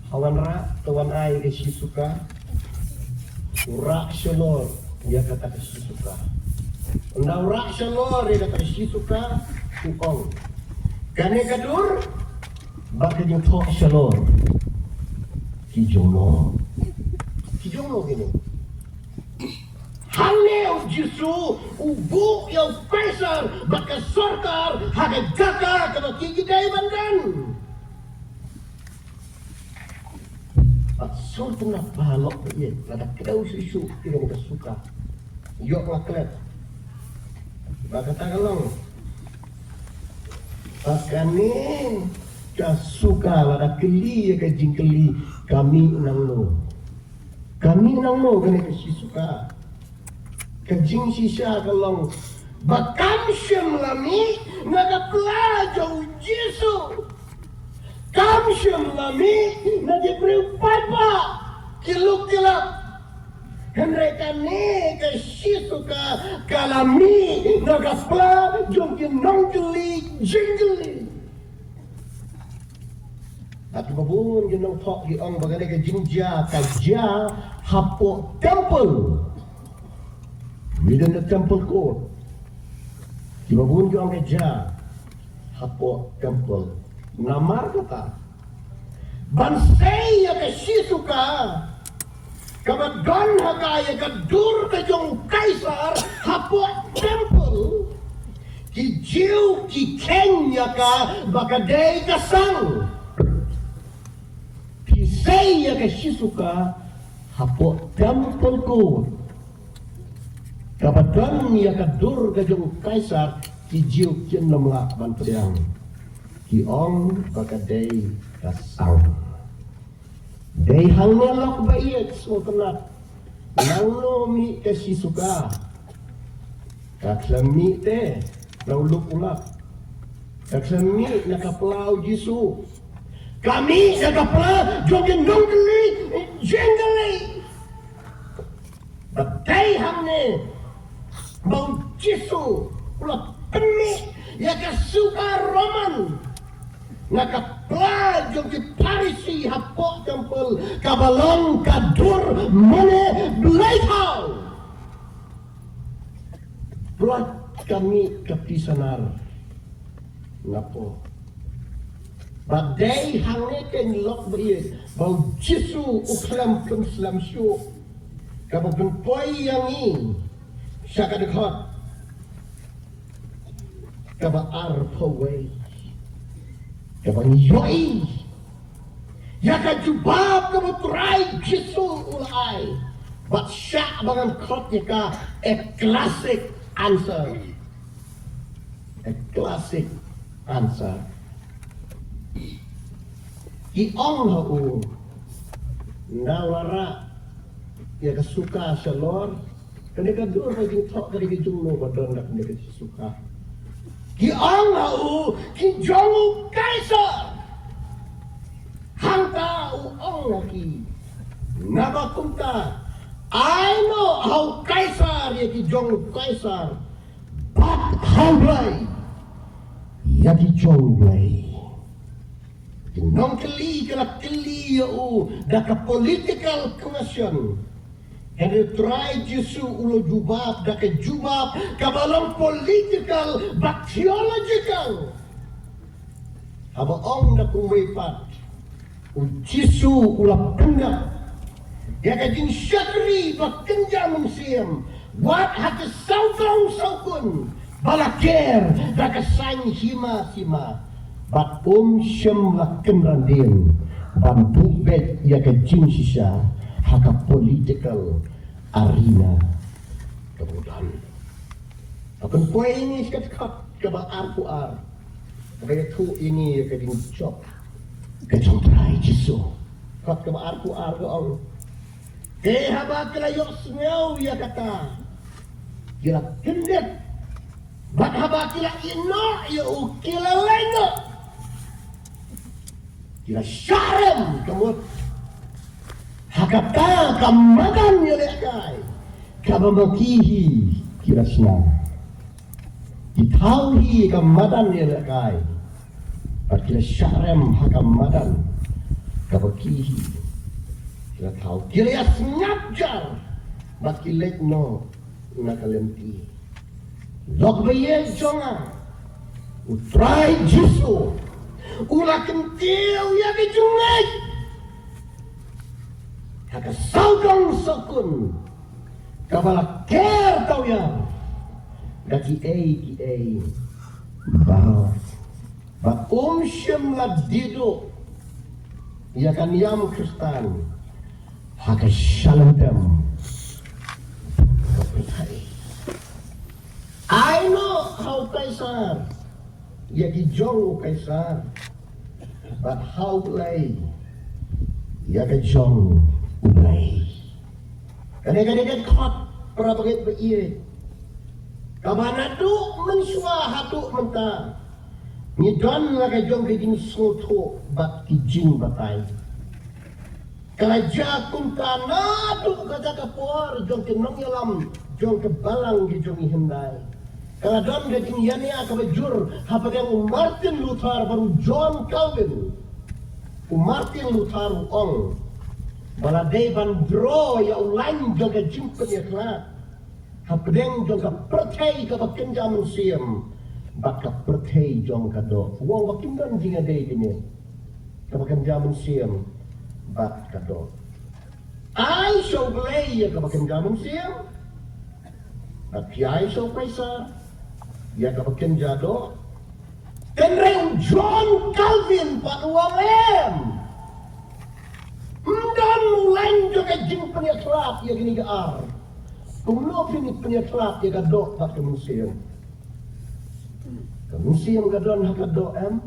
Haw wanrah, to wan ai ïa ka shi suka. U rah shalor ïa kata ka shi suka. Ynda u rah shalor ïa kata ka shi suka, u ong, kane ka dur ba ka jingthoh shalor. Ki jong no? Ki jong no kine? Hangne u Jisu u buh ïa u Kaisar bad ka sorkar ha ka jaka kaba ki dei ban don. Bad sngewtynnat bha lok ba ïeit, lada kdew shuh shuh ïa kane ka suka. Ïoh nga klet ba kata ka long. Ba kane ka suka, lada kylli ïa ka jingkylli, ka mih nangno? Ka mih nangno kane ka shi suka? Ka jingshisha ka long ba kam shym la mih na ka pla jong u Jisu. Kam shym la mih na ki briew paidbah, ki luk ki lap. Hynrei kane ka shi suka ka la mih na ka pla jong ki nongkylli jingkylli. Bad kiba bun ki nongthoh ki ong ba kane ka jingjia ka jia hapoh temple, within the temple court. Kiba bun ki ong ka jia hapoh temple. Namar kata, ban sei ïa ka shi suka kaba don ha ka ïa ka dur ka jong u Kaisar hapoh temple, ki Jiw ki kheiñ ïa ka ba ka dei ka sang. Phi sei ïa ka shi suka hapoh temple court kaba don ïa ka dur ka jong u Kaisar, ki Jiw kin ym lah ban pdiang. Ki ong ba ka dei ka sang. Dei hangne lok ba ïeit, sngewtynnat. Nangno mih ka shi suka? Ka khlem mih te na u luk u lap. Ka khlem mih na ka pla u Jisu. Ka mih na ka pla jong ki nongkylli jingkylli. Ba dei hangne ba u Jisu u la pynmih ïa ka suka Roman na ka pla jong ki Pharisi hapoh temple, kaba long ka dur mane blei thaw. Bad ka mih ka pisa nar napoh. Ba dei hangne keiñ lok ba ïeit ba u Jisu u khlem pynslem shuh. Kaba pynpoi ïa ngi sha ka dkhot kaba arphew wei, kaba ngi ïohi ïa ka jubab kaba u Trai Jisu u la ai. Bad shah ba ngan khot ïa ka, a classic answer. A classic answer. Ki ong ha u, ynda u la rah ïa ka suka shalor, kane ka dur ba jingthoh ka dei ka jong no ba don da kane ka suka. Ki ong ha u, ki jong u Kaisar. Hangta u ong ha ki, naba kumta, ai noh ha u Kaisar ïa ki jong u Kaisar, bad ha u Blei ïa ki jong u Blei. Ki nongkylli ki la kylli ïa u da ka political question. Hynrei u Trai Jisu u la jubab da ka jubab kaba long political bad theological. Haba ong da kumwei pat, u Jisu u la pyndep ïa ka jingshakri ba kynja mynsiem wat ha ki sawdong sawkun ba la ker da ka saiñ hima sima. Bad um shym la kynran dien ban buh beit ïa ka jingshisha ha ka political arena. Ka bud. Ka pynpoi ïa ngi sha ka dkhot kaba arphew ar, kaba ïathuh ïa ngi ïa ka jingjop ka jong u Trai Jisu. Dkhot kaba arphew ar ka ong, te haba ki la ïohsngew ïa kata, ki la kyndit. Bad haba ki la ïehnoh ïa u, ki la leit noh, ki la shah rem, ka mut ha kata ka madan ïalehkai kaba ma ki hi ki la shna. Ki thaw hi ka madan ïalehkai, bad ki la shah rem ha ka madan kaba ki hi ki la thaw. Ki la ïasngap jar bad ki leit noh na ka lynti. Lok ba ïeit jong nga, u Trai Jisu u la kyntiew ïa ka jingngeit ha ka sawdong sawkun kaba la ker tawiar da kiei kiei baroh. Bad um shym la die duh ïa ka niam Khristan ha ka shalynter. Ai noh ha u Kaisar ïa ki jong u Kaisar, bad ha u Blei ïa ka jong u Blei. Kane ka dei ka dkhot, para bangeit ba ïeit, kaba naduh mynshuwa haduh mynta ngi don la ka jong ka jingsngewthuh bad ki jingbatai. Ka la jia kumta naduh kata ka por jong ki nongïalam jong ka balang ka jong ngi hyndai. Ka la don ka jingïania kaba jur hapdeng u Martin Luther bad u John Calvin. U Martin Luther u ong ba la dei ban draw ïa u lain jong ka jingpynïakhlad hapdeng jong ka pyrthei kaba kynja mynsiem bad ka pyrthei jong ka doh. U ong ba kim don jingïadei kine, kaba kynja mynsiem bad ka doh. Ai sha u Blei ïa kaba kynja mynsiem, bad phi ai sha u Kaisar ïa kaba kynja doh. Hynrei u John Calvin pat u ong em. Ym don u lain jong ka jingpynïakhlad ïa kine ki ar. Kumno phin pynïakhlad ïa ka doh bad ka mynsiem? Ka mynsiem ka don ha ka doh em?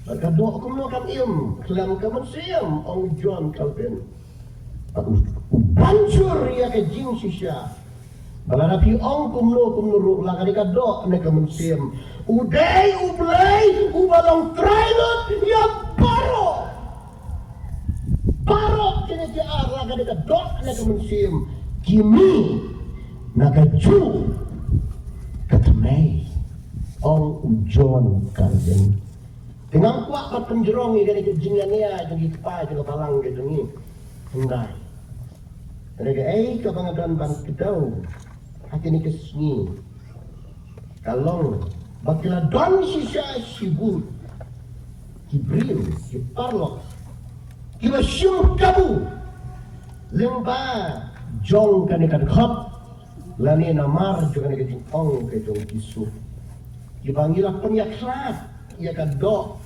Bad ka doh kumno kan im khlem ka mynsiem, ong John Calvin. Bad u, u ban jur ïa ka jingshisha ba lada phi ong kumno kumno ruh, la ka dei ka doh ne ka mynsiem, u dei u Blei uba long trai lut ïa baroh. Baroh kine ki ar, la ka dei ka doh ne ka mynsiem, ki mih na kajuh ka thymmei, ong u John Calvin. Te ngam kwah ban pynjrong ïa kane ka jingïania jong ki kpa jong ka balang ka jong ngi hyndai. Kane kaei kaba nga don ban kdew ha kine ki sngi ka long ba ki la don shisha shibun ki briew, ki paralok kiba shim kabu lyngba jong kane ka dkhot lane namar jong kane ka jingong ka jong u Jisu. Kiba ngi la pynïakhlad ïa ka doh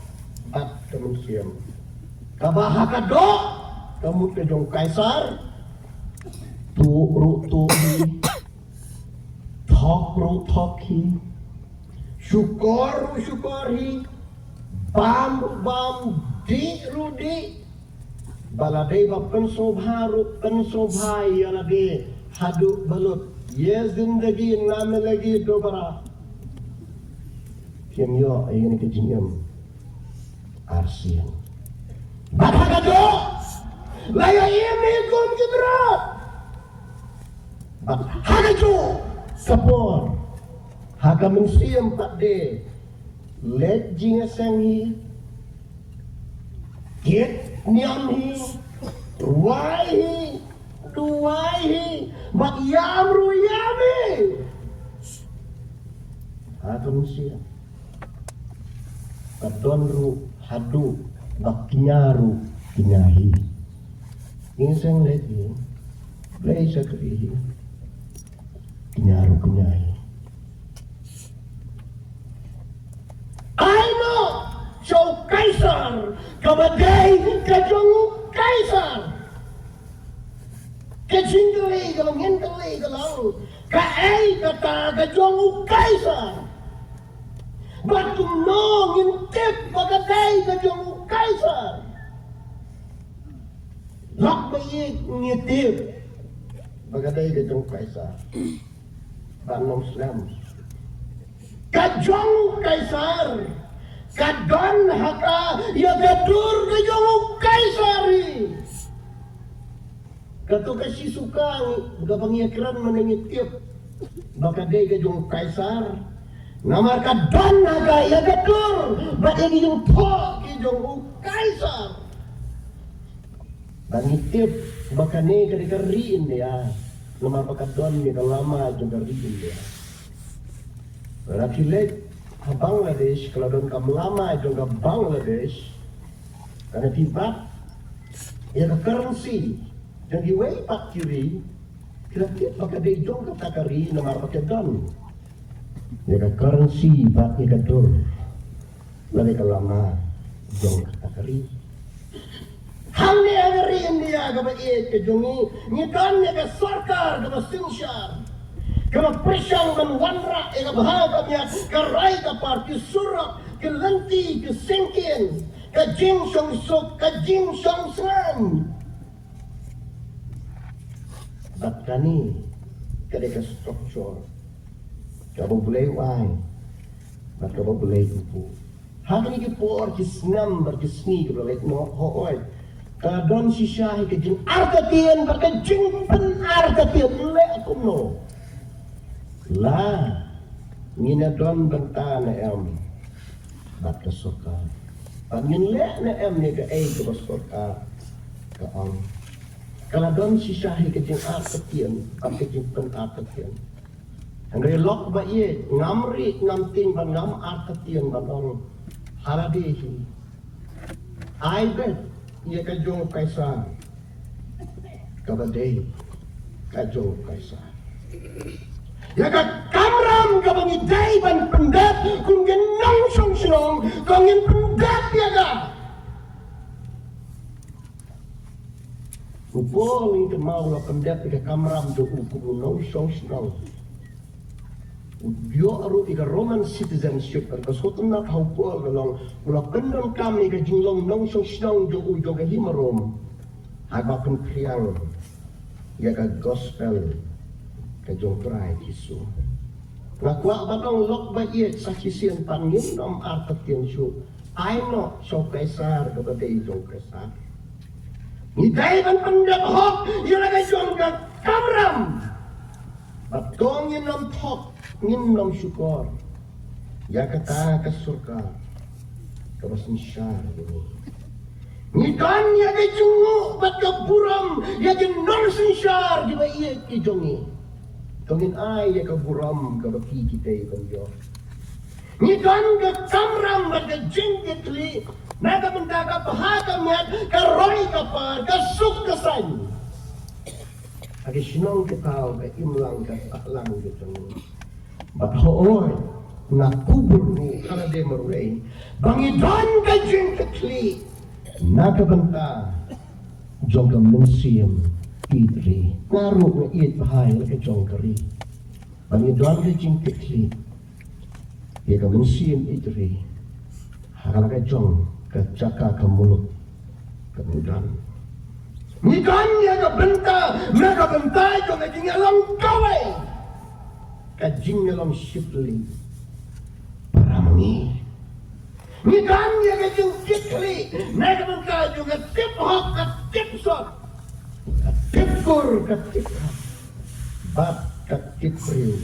bad ka mynsiem. Kaba ha ka doh ka mut ka jong u Kaisar, Tuh ruh tuh hi, thok ruh thok hi, shukor ruh shukor hi, bam ruh bam, dih ruh dih. Ba la dei ba pynsngewbha ruh pynsngewbha ïa lade haduh ba lut, ye zindagi na milagi dobara. Kim ïoh ïa kane ka jingim arsien. Bad ha ka doh la ïa im hi kum ki brot. Bad ha kajuh ka por, ha ka mynsiem pat de leit jingïaseng hi, kit niam hi, rwai hi, duwai hi, bad ïam ruh ïam hi. Ha ka mynsiem. Ka don ruh haduh ba kñia ruh kñia hi. Ïing seng leit hi, Blei shakri hi, kñia ruh kñia hi. Ai noh sha u Kaisar kaba dei ka jong u Kaisar. Ka jingkylli kaba ngin kylli ka long, kaei kata ka jong u Kaisar? Bad kumno ngin tip ba ka dei ka jong u Kaisar? Lok ba ïeit ngi tip ba ka dei ka jong u Kaisar. Bad ym slem. Ka jong u Kaisar ka don ha ka ïa ka dur ka jong u Kaisar hi. Kato ka shi suka ngi, kaba ngi ïakren mynne ngi tip ba ka dei ka jong u Kaisar. Namar ka don ha ka ïa ka dur bad ïa ki jingthoh ki jong u Kaisar. Ba ngi tip ba kane ka dei ka ri India. Namar ba ka don ïa ka lama jong ka ri India. Lada phi leit ha Bangladesh, ka la don ka lama jong ka Bangladesh. Lada phi bat ïa ka currency jong kiwei pat ki ri, phi la tip ba ka dei jong kata ka ri namar ba ka don ïa ka currency bad ïa ka dur lane ka lama jong kata ka ri. Hangne ha ka ri India kaba ïeit ka jong ngi, ngi don ïa ka sorkar kaba synshar, kaba pyrshang ban wanrah ïa ka bha ka miat, ka rai ka par, ki surok, ki lynti, ki syngkien, ka jingshongsuk, ka jingshongsngain. Bad kane ka dei ka structure kaba U Blei u ai bad kaba U Blei u buh. Ha kine ki por ki snem bad ki sngi kiba la leit noh, hooid, ka la don shisha hi ka jingartatien bad ka jingpynartatien. Leh kumno? La ngin ïa don bynta ne em bad ka sorkar? Bad ngin leh ne em ïa kaei kaba sorkar ka ong? Ka la don shisha hi ka jingartatien bad ka jingpynartatien. Hynrei lok ba ïeit, ngam rieh, ngam tieng bad ngam artatien ban ong, ha lade hi, ai beit ïa ka jong u Kaisar kaba dei ka jong u Kaisar. Ïa ka kamram kaba ngi dei ban pyndep kum ki nongshong shnong, ko ngin pyndep ïa ka. U Paul ngi kynmaw u la pyndep ïa ka kamram jong u kum u nongshong shnong. U ïoh ruh ïa ka Roman citizenship, ka sngewtynnat ha u Paul ka long u la pyndonkam ïa ka jinglong nongshong shnong jong u jong ka hima Rom ha kaba pynphriang ïa ka gospel ka jong u Trai Jisu. Nga kwah ban ong lok ba ïeit, sa shisien pat ngin ym artatien shuh. Ai noh sha u Kaisar kaba dei jong u Kaisar. Ngi dei ban pyndep hok ïa la ka jong ka kamram. Bad to ngin ym thok, ngin ym shukor ïa kata ka sorkar kaba synshar ïa ngi. Ngi don ïa ka jingnguh bad ka burom ïa ki nongsynshar kiba ïeit ki jong ngi. To ngin ai ïa ka burom kaba ki ki dei ban ïoh. Ngi don ka kamram bad ka jingkitkhlieh na ka bynta ka bha ka miat, ka roi ka par, ka suk ka saiñ ha ki shnong ki thaw, ka imlang ka sahlang ka jong ngi. Bad hooid, nga kubur ruh ha lade marwei ba ngi don ka jingkitkhlieh na ka bynta jong ka mynsiem Ri. Nga ruh nga ïeit bha ïa la ka jong ka ri. Ba ngi don ka jingkitkhlieh ïa ka mynsiem ïeit ri ha la ka jong ka jaka ka muluk kaba ngi don. Ngi don ïa ka bynta, na ka bynta jong ka jingïalong kawei, ka jingïalong shiphew para ma ngi. Ngi don ïa ka jingkitkhlieh na ka bynta jong ka tip hok, ka tip sot, ka tip kur, ka tip hok, bad ka tip briew,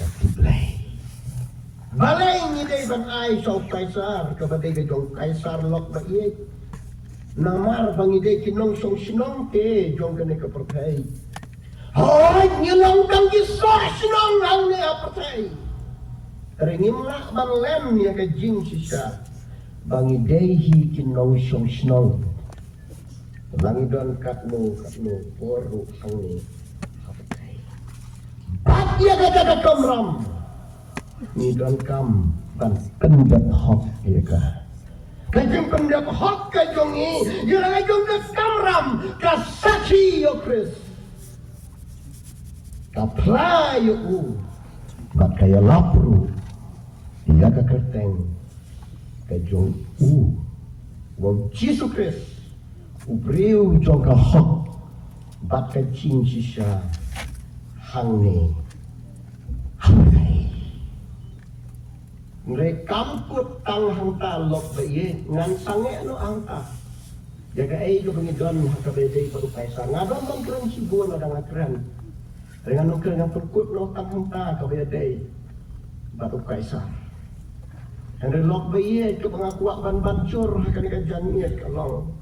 ka tip Blei. Balei ngi dei ban ai sha u Kaisar kaba dei ka jong u Kaisar, lok ba ïeit? Namar ba ngi dei ki nongshong shnong te jong kane ka pyrthei. Hooid, ngi long tang ki soh shnong hangne ha pyrthei. Hynrei ngim lah ban lem ïa ka jingshisha ba ngi dei hi ki nongshong shnong, ba ngi don katno katno por ruh hangne ha pyrthei. Bad ïa ka jaka kamram ngi donkam ban pyndep hok ïa ka. Ka jingpyndep hok ka jong ngi ïa la ka jong ka kamram, ka sakhi ïa u Khrist, ka phla ïa u, bad ka ïalap ruh ïa ka kyrteng ka jong u, u Jisu Khrist, u briew jong ka hok bad ka jingshisha hangne ha pyrthei. Hynrei kam kut tang hangta, lok ba ïeit, ngan sangeh noh hangta ïa kaei kaba ngi don ha kaba ïadei bad u Kaisar. Nga don ban kren shibun lada nga kren. Hynrei ngan ong kren, ngan pynkut noh tang hangta kaba ïadei bad u Kaisar. Hynrei lok ba ïeit, kaba nga kwah ban ban jur ha kane ka janmiet ka long,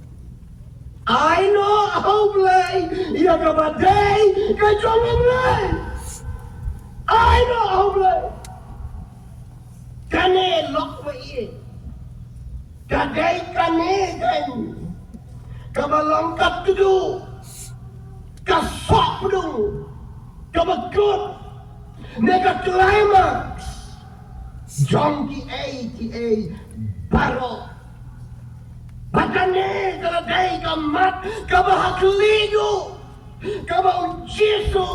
ai noh ha u Blei ïa kaba dei ka jong u Blei. Ai noh ha u Blei. Kane lok ba ïeit. Ka dei kane kan kaba long ka tdu, ka sohpdung kaba kut ne ka climax jong kiei kiei baroh. Ba kane ka la dei ka mat kaba ha khlieh juh kaba u Jisu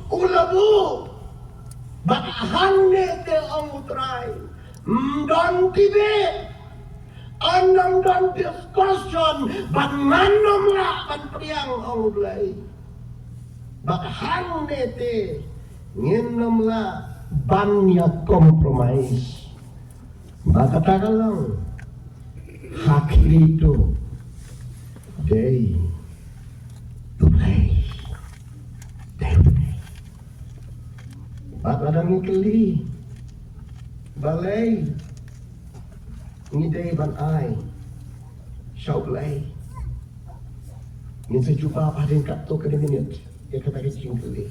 u la buh. Bad hangne te, ong u Trai, ym don debate, ym don discussion, bad ngan ym lah ban pdiang, ong u Blei. Bad hangne te ngin ym lah ban ïa compromise. Ba kata ka long, ha khlieh juh dei u Blei. Dei u Blei. Bad lada ngi kylli balei ngi dei ban ai sha u Blei, ngin sa jubab hadien katto katne minit ïa kata ka jingkylli.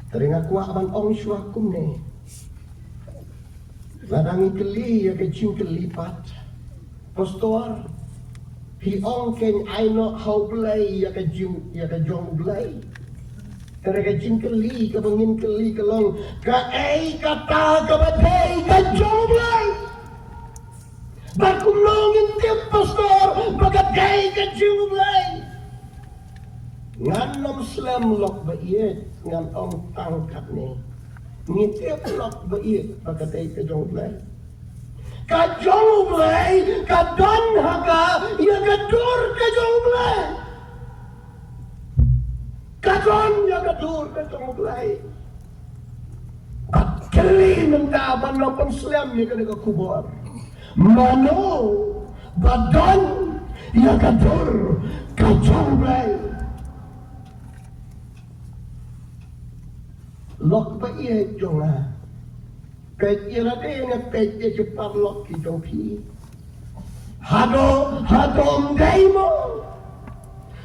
Hynrei nga kwah ban ong shuwa kumne. Lada ngi kylli ïa ka jingkylli pat, Pastor, phi ong kein ai noh ha u Blei ïa ka jing, ïa ka jong u Blei. Hynrei ka jingkylli kaba ngin kylli ka long, kaei kata kaba dei ka jong u Blei? Bad kumno ngin tip, Pastor, ba ka dei ka jong u Blei? Ngan ym slem, lok ba ïeit, ngan ong tang katne. Ngi tip, lok ba ïeit, ba ka dei ka jong u Blei. Ka jong u Blei ka don ha ka ïa ka dur ka jong u Blei. Ka don ïa ka dur ka jong u Blei. Bad kylli mynta ban ym pynslem ïa kane ka khubor. Mano ba don ïa ka dur ka jong u Blei? Lok ba ïeit jong nga, peit ïa lade, nga peit ïa ki paralok ki jong phi. Hato, hato ym dei mo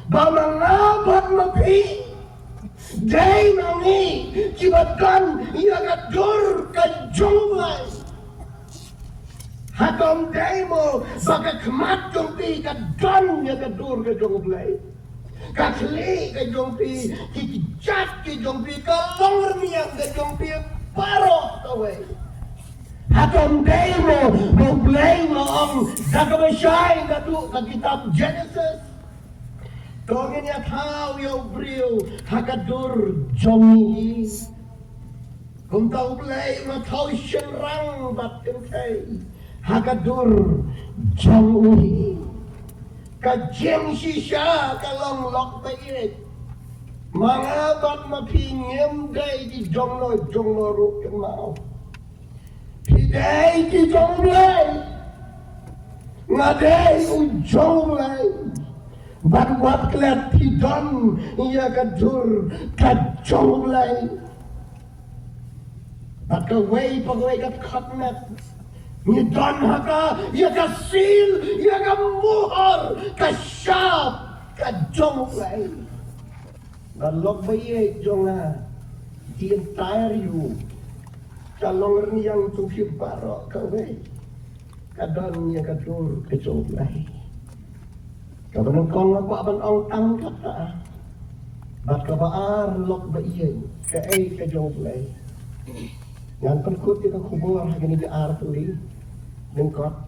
ba ma nga bad ma phi dei ma ngi kiba don ïa ka dur ka jong u Blei? Hato ym dei mo ba ka khmat jong phi ka don ïa ka dur ka jong u Blei? Ka khlieh ka jong phi, ki kjat ki jong phi, ka longrmiang ka jong phi, baroh kawei. Hato ym dei mo ba u Blei u la ong da kaba shai naduh ka kitab Genesis? To ngin ïa thaw ïa u briew ha ka dur jong ngi. Kumta U Blei u la thaw shynrang bad kynthei ha ka dur jong u. Ka jingshisha ka long lok ba ïeit. Ma nga bad ma phi ngim dei ki jong no jong no ruh kynmaw. Phi dei ki jong U Blei. Nga dei u jong U Blei. Bad wat klet phi don ïa ka dur ka jong U Blei. Bad kawei pa kawei ka khot met ngi don ha ka ïa ka seal, ïa ka muhor, ka shap ka jong U Blei. Bad lok ba ïeit jong nga, the entire you, ka long rynïeng jong phi baroh kawei ka don ïa ka dur ka jong U Blei. Kaba nyngkong nga kwah ban ong tang kata. Bad kaba ar, lok ba ïeit, kaei ka jong U Blei? Ngan pynkut ïa ka khubor ha kine ki ar tylli. Nyngkong,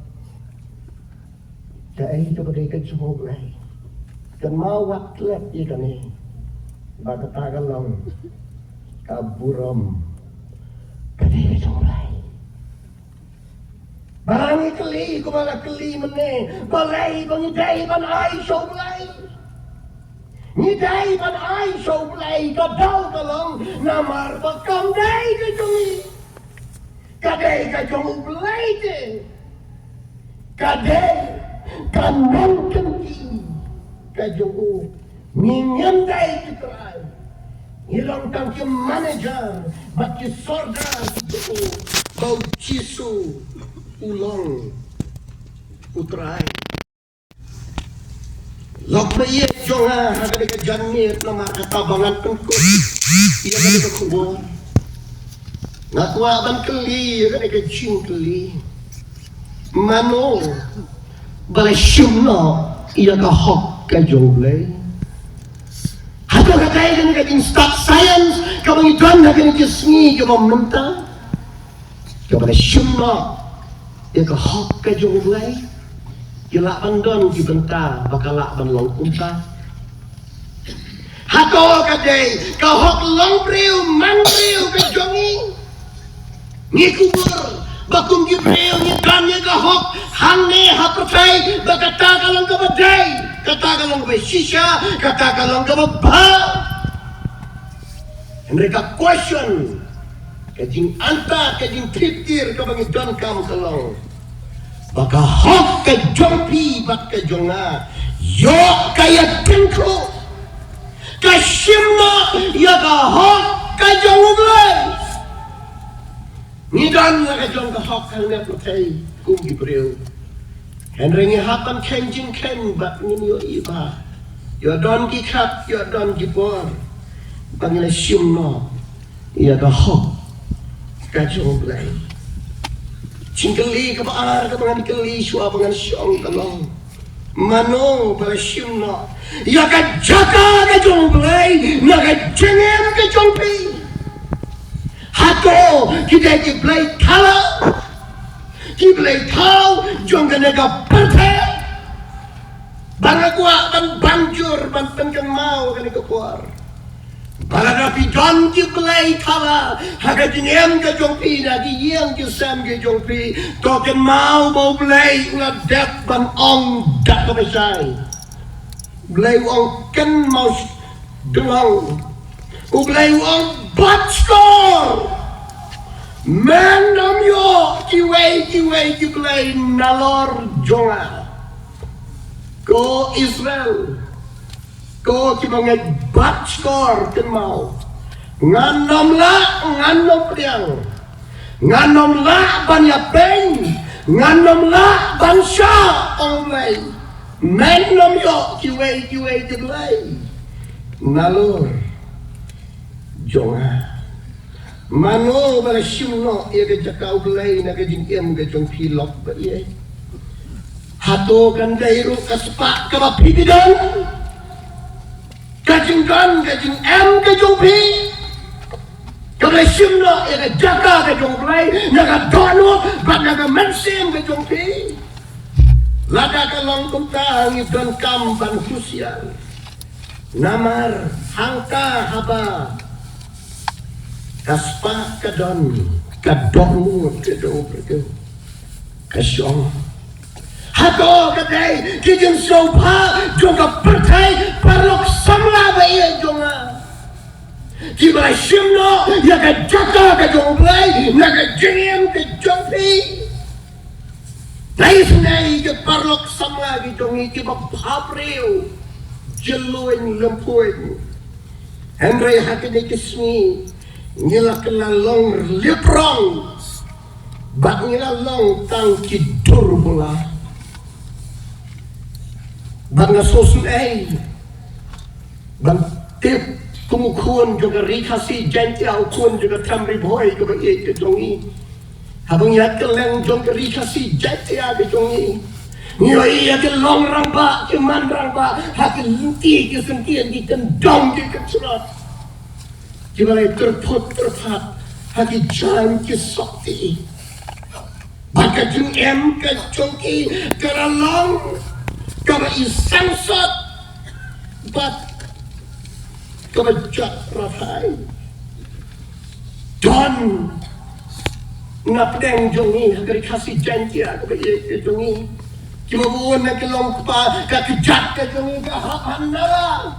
kaei kaba dei ka jong U Blei? Kynmaw, wat klet ïa kane. Ba kata ka long ka burom ka dei ka jong U Blei. Ba ngi kylli kumba la kylli mynne, balei ba ngi dei ban ai sha U Blei? Ngi dei ban ai sha U Blei, ka daw ka long namar ba kam dei ka jong ngi. Ka dei ka jong U Blei te. Ka dei ka nongkynti ka jong u. Ngi ngim dei ki trai. Ngi long tang ki manager bad ki sordar ki jong u. Ba U Jisu u long U Trai. Lok ba ïeit jong nga ha kane ka janmiet namar kata ba ngan pynkut ïa kane ka khubor. Nga kwah ban kylli ïa kane ka jingkylli. Mano ba la shim noh ïa ka hok ka jong U Blei? Hato ka dei kane ka jingstad science kaba ngi don ha kine ki sngi kiba mynta? Kaba la shim noh ïa ka hok ka jong U Blei. Ki lah ban don ki bynta ba ka lah ban long kumta. Hato ka dei ka hok long briew man briew ka jong ngi? Ngi kubur ba kum ki briew ngi don ïa ka hok hangne ha pyrthei, ba kata ka long kaba dei, kata ka long kaba shisha, kata ka long kaba bha. Hynrei ka question, ka jingangnud, ka jingthiktir kaba ngi donkam ka long ba ka hok ka jong phi bad ka jong nga, ïoh ka ïa tyngkhuh, ka shim noh ïa ka hok ka jong U Blei. Ngi don la ka jong ka hok hangne ha pyrthei kum ki briew. Hynrei ngi hap ban kheiñ jingkheiñ bad ngin ïohi ba ïoh don ki khat, ïoh don ki por ba ngi la shim noh ïa ka hok ka jong U Blei. Jingkylli kaba ar kaba ngan kylli shuwa ba ngan shong ka long, mano ba la shim noh ïa ka jaka ka jong U Blei na ka jingim ka jong phi? Hato ki dei ki blei thala, ki blei thaw jong kane ka pyrthei? Ba nga kwah ban ban jur ban pynkynmaw kane ka por. Ba lada phi don ki blei thala ha ka jingim ka jong phi, na ki ïing ki sem ki jong phi, to kynmaw ba U Blei u la dep ban ong da kaba shai. U Blei u ong kynmaw, dang ong. U Blei u ong bat shkor. Men ym ïoh kiwei kiwei ki blei nalor jong nga. Ko Israel, ko kiba ngeit, bat shkor, kynmaw. Ngan ym lah, ngan ym pdiang. Ngan ym lah ban ïapeiñ, ngan ym lah ban shah, ong U Blei. Men ym ïoh kiwei kiwei ki blei nalor jong nga. Mano ba la shim noh ïa ka jaka U Blei na ka jingim ka jong phi, lok ba ïeit? Hato kan dei ruh ka spah kaba phi don, ka jingdon ka jingem ka jong phi, kaba la shim noh ïa ka jaka ka jong U Blei na ka dohnud bad na ka mynsiem ka jong phi? Lada ka long kumta, ngi donkam ban husiar. Namar hangta haba ka spah ka don, ka dohnud ka dei ka shong. Hato ka dei ki jingsngewbha jong ka pyrthei, paralok samla ba ïeit jong nga, kiba la shim noh ïa ka jaka ka jong U Blei na ka jingim ka jong phi? Dei sngewbha ki paralok samla ki jong ngi kiba bhabriew, jylliew lympung. Hynrei ha kine ki sngi ngi la kylla long lip rong, bad ngi la long tang ki dur bula. Bad nga sngewsynei ban tip kum u khun jong ka Ri Khasi Jaiñtia, u khun jong ka Thang Ri Bhoi kaba ïeit ka jong ngi. Haba ngi ïaid kylleng jong ka Ri Khasi Jaiñtia ka jong ngi, ngi ïohi ïa ki long rangbah, ki man rangbah ha ki lynti ki syngkien, ki kyndong ki kynjrot, kiba la tyrphut tyrphat ha ki jaiñ ki sopti. Bad ka jingim ka jong ki ka la long kaba i sangsot bad kaba jot rathai. Don na pdeng jong ngi ha ka Ri Khasi Jaiñtia kaba ïeit ka jong ngi, kiba bun na ki long kpa, ka kjat ka jong ngi ka hap ha nala.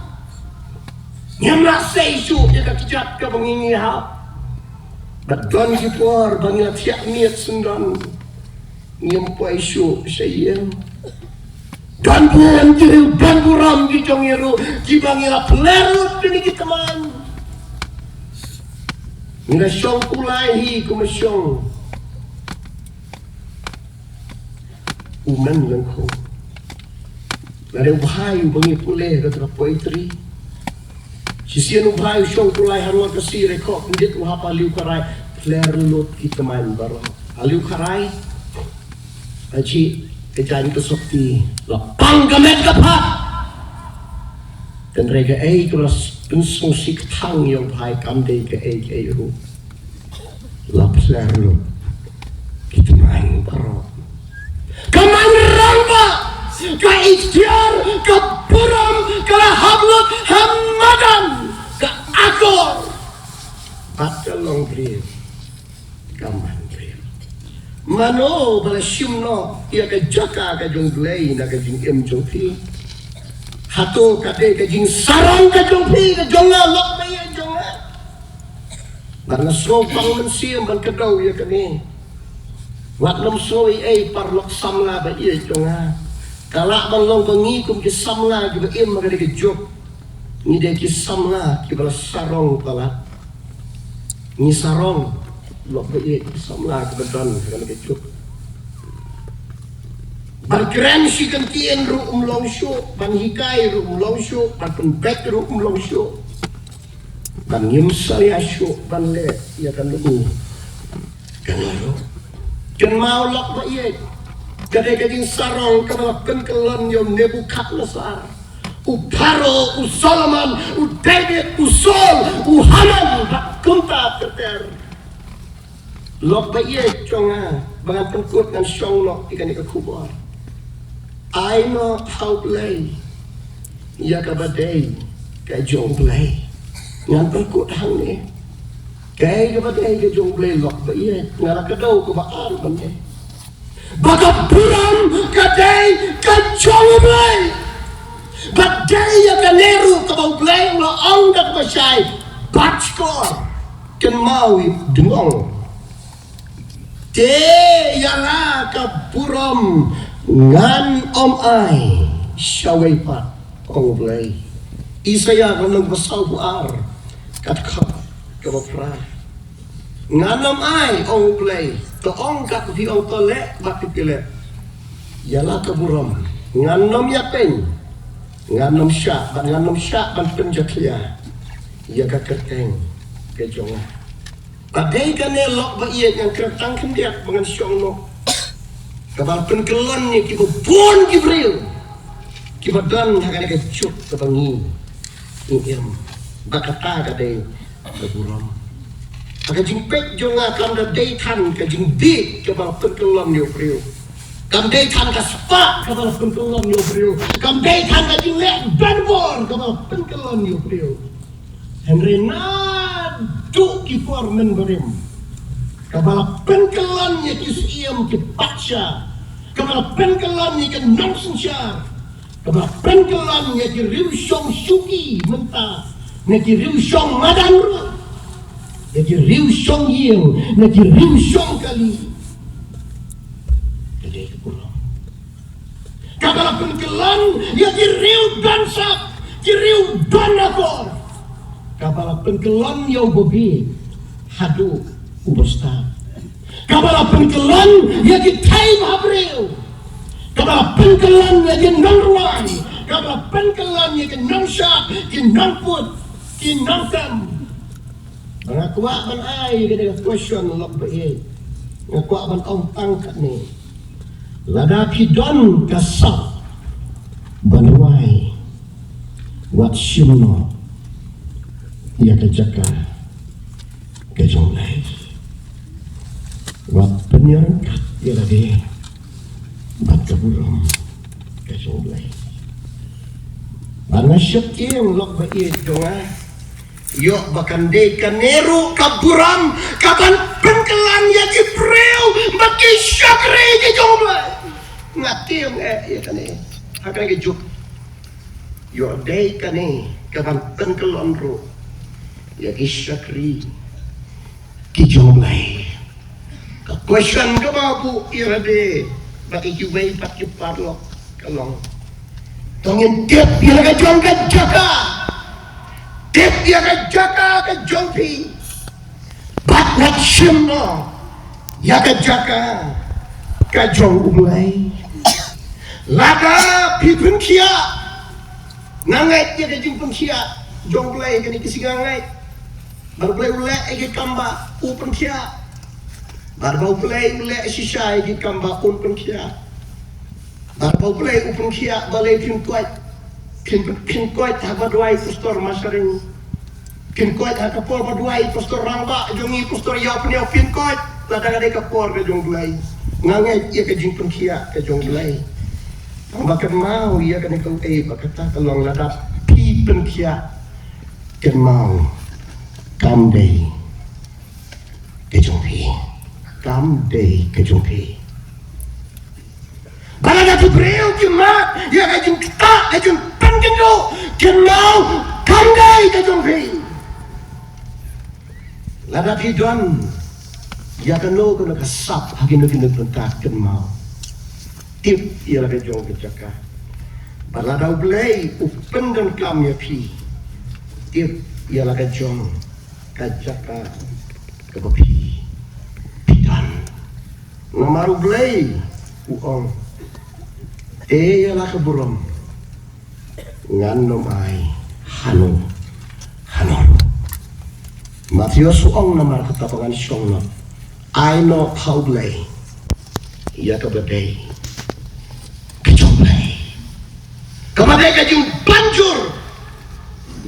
Ngim lah sei shuh ïa ka kjat kaba ngi ngi hap. Bad don ki por ba ngi la thiah miet syndon, ngim poi shuh sha ïing. Don bun ki riew, don burom ki jong ngi ruh kiba ngi la pler lut kine ki tymmen. Ngi la shong kulai hi kum shong u man lyngkhuh. Lada u bhai uba ngi pule ka tra poetry, shisien u bhai u shong kulai ha North Khasi, re khoh kyndit u hap ha Liukharai, pler lut ki tymmen baroh. Ha Liukharai, ha shi ka jaiñ ka sopti, la pang ka met ka phad. Hynrei kaei kaba la pynsngewsih kthang ïa u bhai kam dei kaei kaei ruh, la pler lut ki tymmen baroh. Ka man rangbah, ka iktiar, ka burom ka la hap lut ha madan, ka akor bad ka longbriew. Ka man briew. Mano ba la shim noh ïa ka jaka ka jong U Blei na ka jingim jong phi? Hato ka dei ka jingsarong ka jong phi, ka jong nga, lok ba ïeit jong nga? Bad nga sngew pang mynsiem ban kdew ïa kane. Wat nym sngew ei ei, paralok samla ba ïeit jong nga. Ka lah ban long ba ngi kum ki samla kiba im ha kane ka juk, ngi dei ki samla kiba la sarong palat. Ngi sarong, lok ba ïeit, ki samla kiba don ha kane ka juk. Ban kren shi kyntien ruh um long shuh, ban hikai ruh um long shuh, ban pynbeit ruh um long shuh. Ban ngim salia shuh ban leh ïa kano kano ruh. Kynmaw, lok ba ïeit, ka dei ka jingsarong kaba la pynkyllon ïa u Nebukhadnessar, u Pharaoh, u Solomon, u David, u Saul, u Haman, bad kumta ter ter. Lok ba ïeit jong nga, ba ngan pynkut, ngan shong noh ïa kane ka khubor. Ai noh ha U Blei ïa kaba dei ka jong U Blei. Ngan pynkut hangne. Kaei kaba dei ka jong U Blei, lok ba ïeit, nga la kdew kaba ar ban dei ba ka burom ka dei ka jong U Blei. Bad dei ïa kane ruh kaba U Blei u la ong da kaba shai, bat shkor, kynmaw, dngong. Te ïa la ka burom ngan ym ai shawei pat, ong U Blei. Isaïah ka lynnong ba saw phew ar, ka dkhot kaba phra. Ngan ym ai, ong U Blei, to ong kat phi ong to leh, bad phi leh. Ïa la ka burom ngan ym ïapeiñ, ngan ym shah, bad ngan ym shah ban pynjakhlia ïa ka kyrteng ka jong nga. Ba dei kane, lok ba ïeit, ngan kren tang khyndiat ba ngan shong noh. Kaba pynkyllon ïa kiba bun ki briew kiba don ha kane ka juk kaba ngi ngi im. Ba kata ka dei ka burom. Ha ka jingpeit jong nga, kam da dei than ka jingbieit kaba pynkyllon ïa u briew. Kam dei than ka spah kaba la pynkyllon ïa u briew. Kam dei than ka jingleh ban bor kaba la pynkyllon ïa u briew. Hynrei naduh ki por mynbarim, kaba la pynkyllon ïa ki syiem ki patsha, kaba la pynkyllon ïa ki nongsynshar, kaba la pynkyllon ïa ki riewshong shuki mynta, na ki riewshong madan ruh, na ki riewshong ïing, na ki riewshong kali. Ka dei ka burom. Kaba la pynkyllon ïa ki riew don sap, ki riew don akor. Kaba la pynkyllon ïa u babieit haduh u bastad. Kaba la pynkyllon ïa ki thei bhabriew. Kaba la pynkyllon ïa ki nongrwai. Kaba la pynkyllon ïa ki nongshad, ki nongput, ki nongtem. Ba nga kwah ban ai kane ka question lok ba ïeit. Nga kwah ban ong tang katne. Lada phi don ka sap ban rwai, wat shim noh ïa ka jaka ka jong U Blei. Wat pynïarangkat ïa lade bad ka burom ka jong U Blei. Bad nga sheptieng lok ba ïeit jong nga. Ïoh ba kan dei kane ruh ka burom kaban pynkyllon ïa ki briew ba ki shakri ki jong U Blei. Nga tieng eh ïa kane ha kane ka juk. Ïoh dei kane kaban pynkyllon ruh ïa ki shakri ki jong U Blei. Ka question kaba buh ïa lade bad ïa kiwei pat ki paralok ka long, to ngin tip ïa la ka jong ka jaka. Tip ïa ka jaka ka jong phi. Bad wat shim noh ïa ka jaka ka jong U Blei. Lada phi pynkhiah, nga ngeit ïa ka jingpynkhiah jong U Blei kane ka sngi nga ngeit. Bad U Blei u leh ïa ki kam ba u pynkhiah. Bad ba U Blei u leh shisha ïa ki kam ba un pynkhiah. Bad ba U Blei u pynkhiah balei phin koit. Phin, phin koit ha ba duwai pastor Masharing. Phin koit ha ka por ba duwai pastor rangbah jong ngi, pastor Ïawpyniaw, phin koit. Lada ka dei ka por ka jong U Blei. Nga ngeit ïa ka jingpynkhiah ka jong U Blei. Tang ba kynmaw ïa kane ka, eh, ba kata ka long lada phi pynkhiah. Kynmaw, kam dei ka jong phi. Kam dei ka jong phi. Ba lada ki briew ki mad ïa ka jingktah, ka jingpynkynduh, kynmaw, kam dei ka jong phi. Lada phi don ïa kano kano ka sap ha kino kino ki bynta, kynmaw. Tip ïa la ka jong ka jaka. Bad lada U Blei u pyndonkam ïa phi, tip ïa la ka jong ka jaka kaba phi, phi don. Namar U Blei u ong, te ïa la ka burom ngan ym ai hano hano ruh. Mathaios u ong, namar kata ba ngan shong noh, ai noh ha U Blei ïa kaba dei ka jong U Blei. Kaba dei ka jingbanjur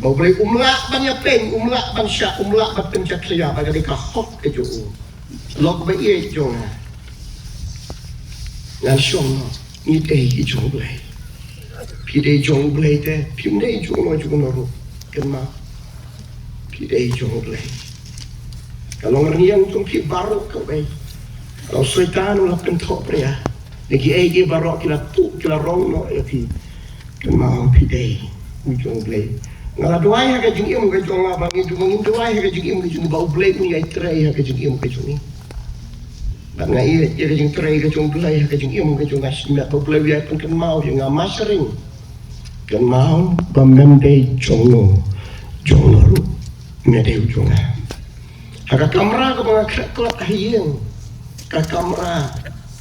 ba U Blei um lah ban ïapeiñ, um lah ban shah, um lah ban pynjakhlia, ba ka dei ka hok ka jong u. Lok ba ïeit jong nga, ngan shong noh, ngi dei ki jong U Blei. Phi dei jong U Blei te, phim dei jong no jong no ruh, kynmaw. Phi dei jong U Blei. Ka long rynïeng jong phi baroh kawei. Ka long Soitan u la pynthoh pria. Ngi kiei kiei baroh ki la tuh, ki la rong noh ïa phi. Kynmaw phi dei u jong U Blei. Nga la duwai ha ka jingim ka jong nga ba ngi duwai, ngi duwai ha ka jingim ka jong nga ba U Blei un ïai trei ha ka jingim ka jong ngi. Bad nga ïeit ïa ka jingtrei ka jong U Blei ha ka jingim ka jong nga, shimet ba U Blei u ïai pynkynmaw ïa nga, Masharing. Kynmaw ba mem dei jong no jong no ruh, me dei u jong nga. Ha ka kamra kaba nga khreh klop ha ïing, ka kamra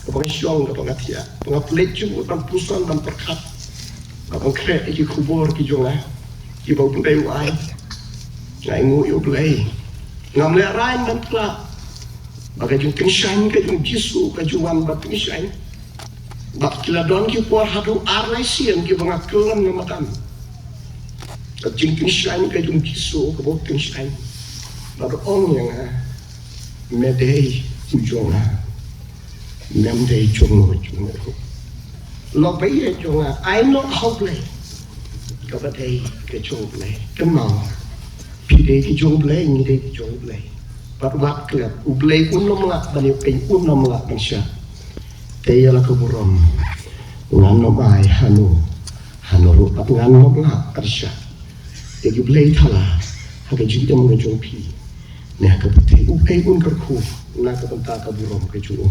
kaba nga shong kaba nga thiah, ba nga pynleit jingmut ban puson ban pyrkhat, ba nga khreh ïa ki khubor ki jong nga kiba U Blei u ai. Nga ainguh ïa U Blei. Ngam lehraiñ ban kla ba ka jingkynshew ka jong Jisu ka ju wan ba kynshew. Ba ki la don ki por haduh ar lai sien kiba nga kyllon nga madan. Ka jingkynshew ka jong Jisu kaba u kynshew. Ba u ong ïa nga, me dei u jong nga. Ym dei jong no jong no ruh. Lok ba ïeit jong nga, ai noh ha U Blei. Kaba dei ka jong U Blei. Kynmaw, phi dei ki jong U Blei, ngi dei ki jong U Blei. Bad wat klet, U Blei un ym lah ban ïoh, un ym lah ban shah. Te ïa la ka burom ngan ym ai ha no ha no ruh, bad ngan ym lah ban shah. Te U Blei thala ha ka jingim ka jong phi, ne ha ka pyrthei, U Blei un kyrkhu na ka bynta ka burom ka jong u.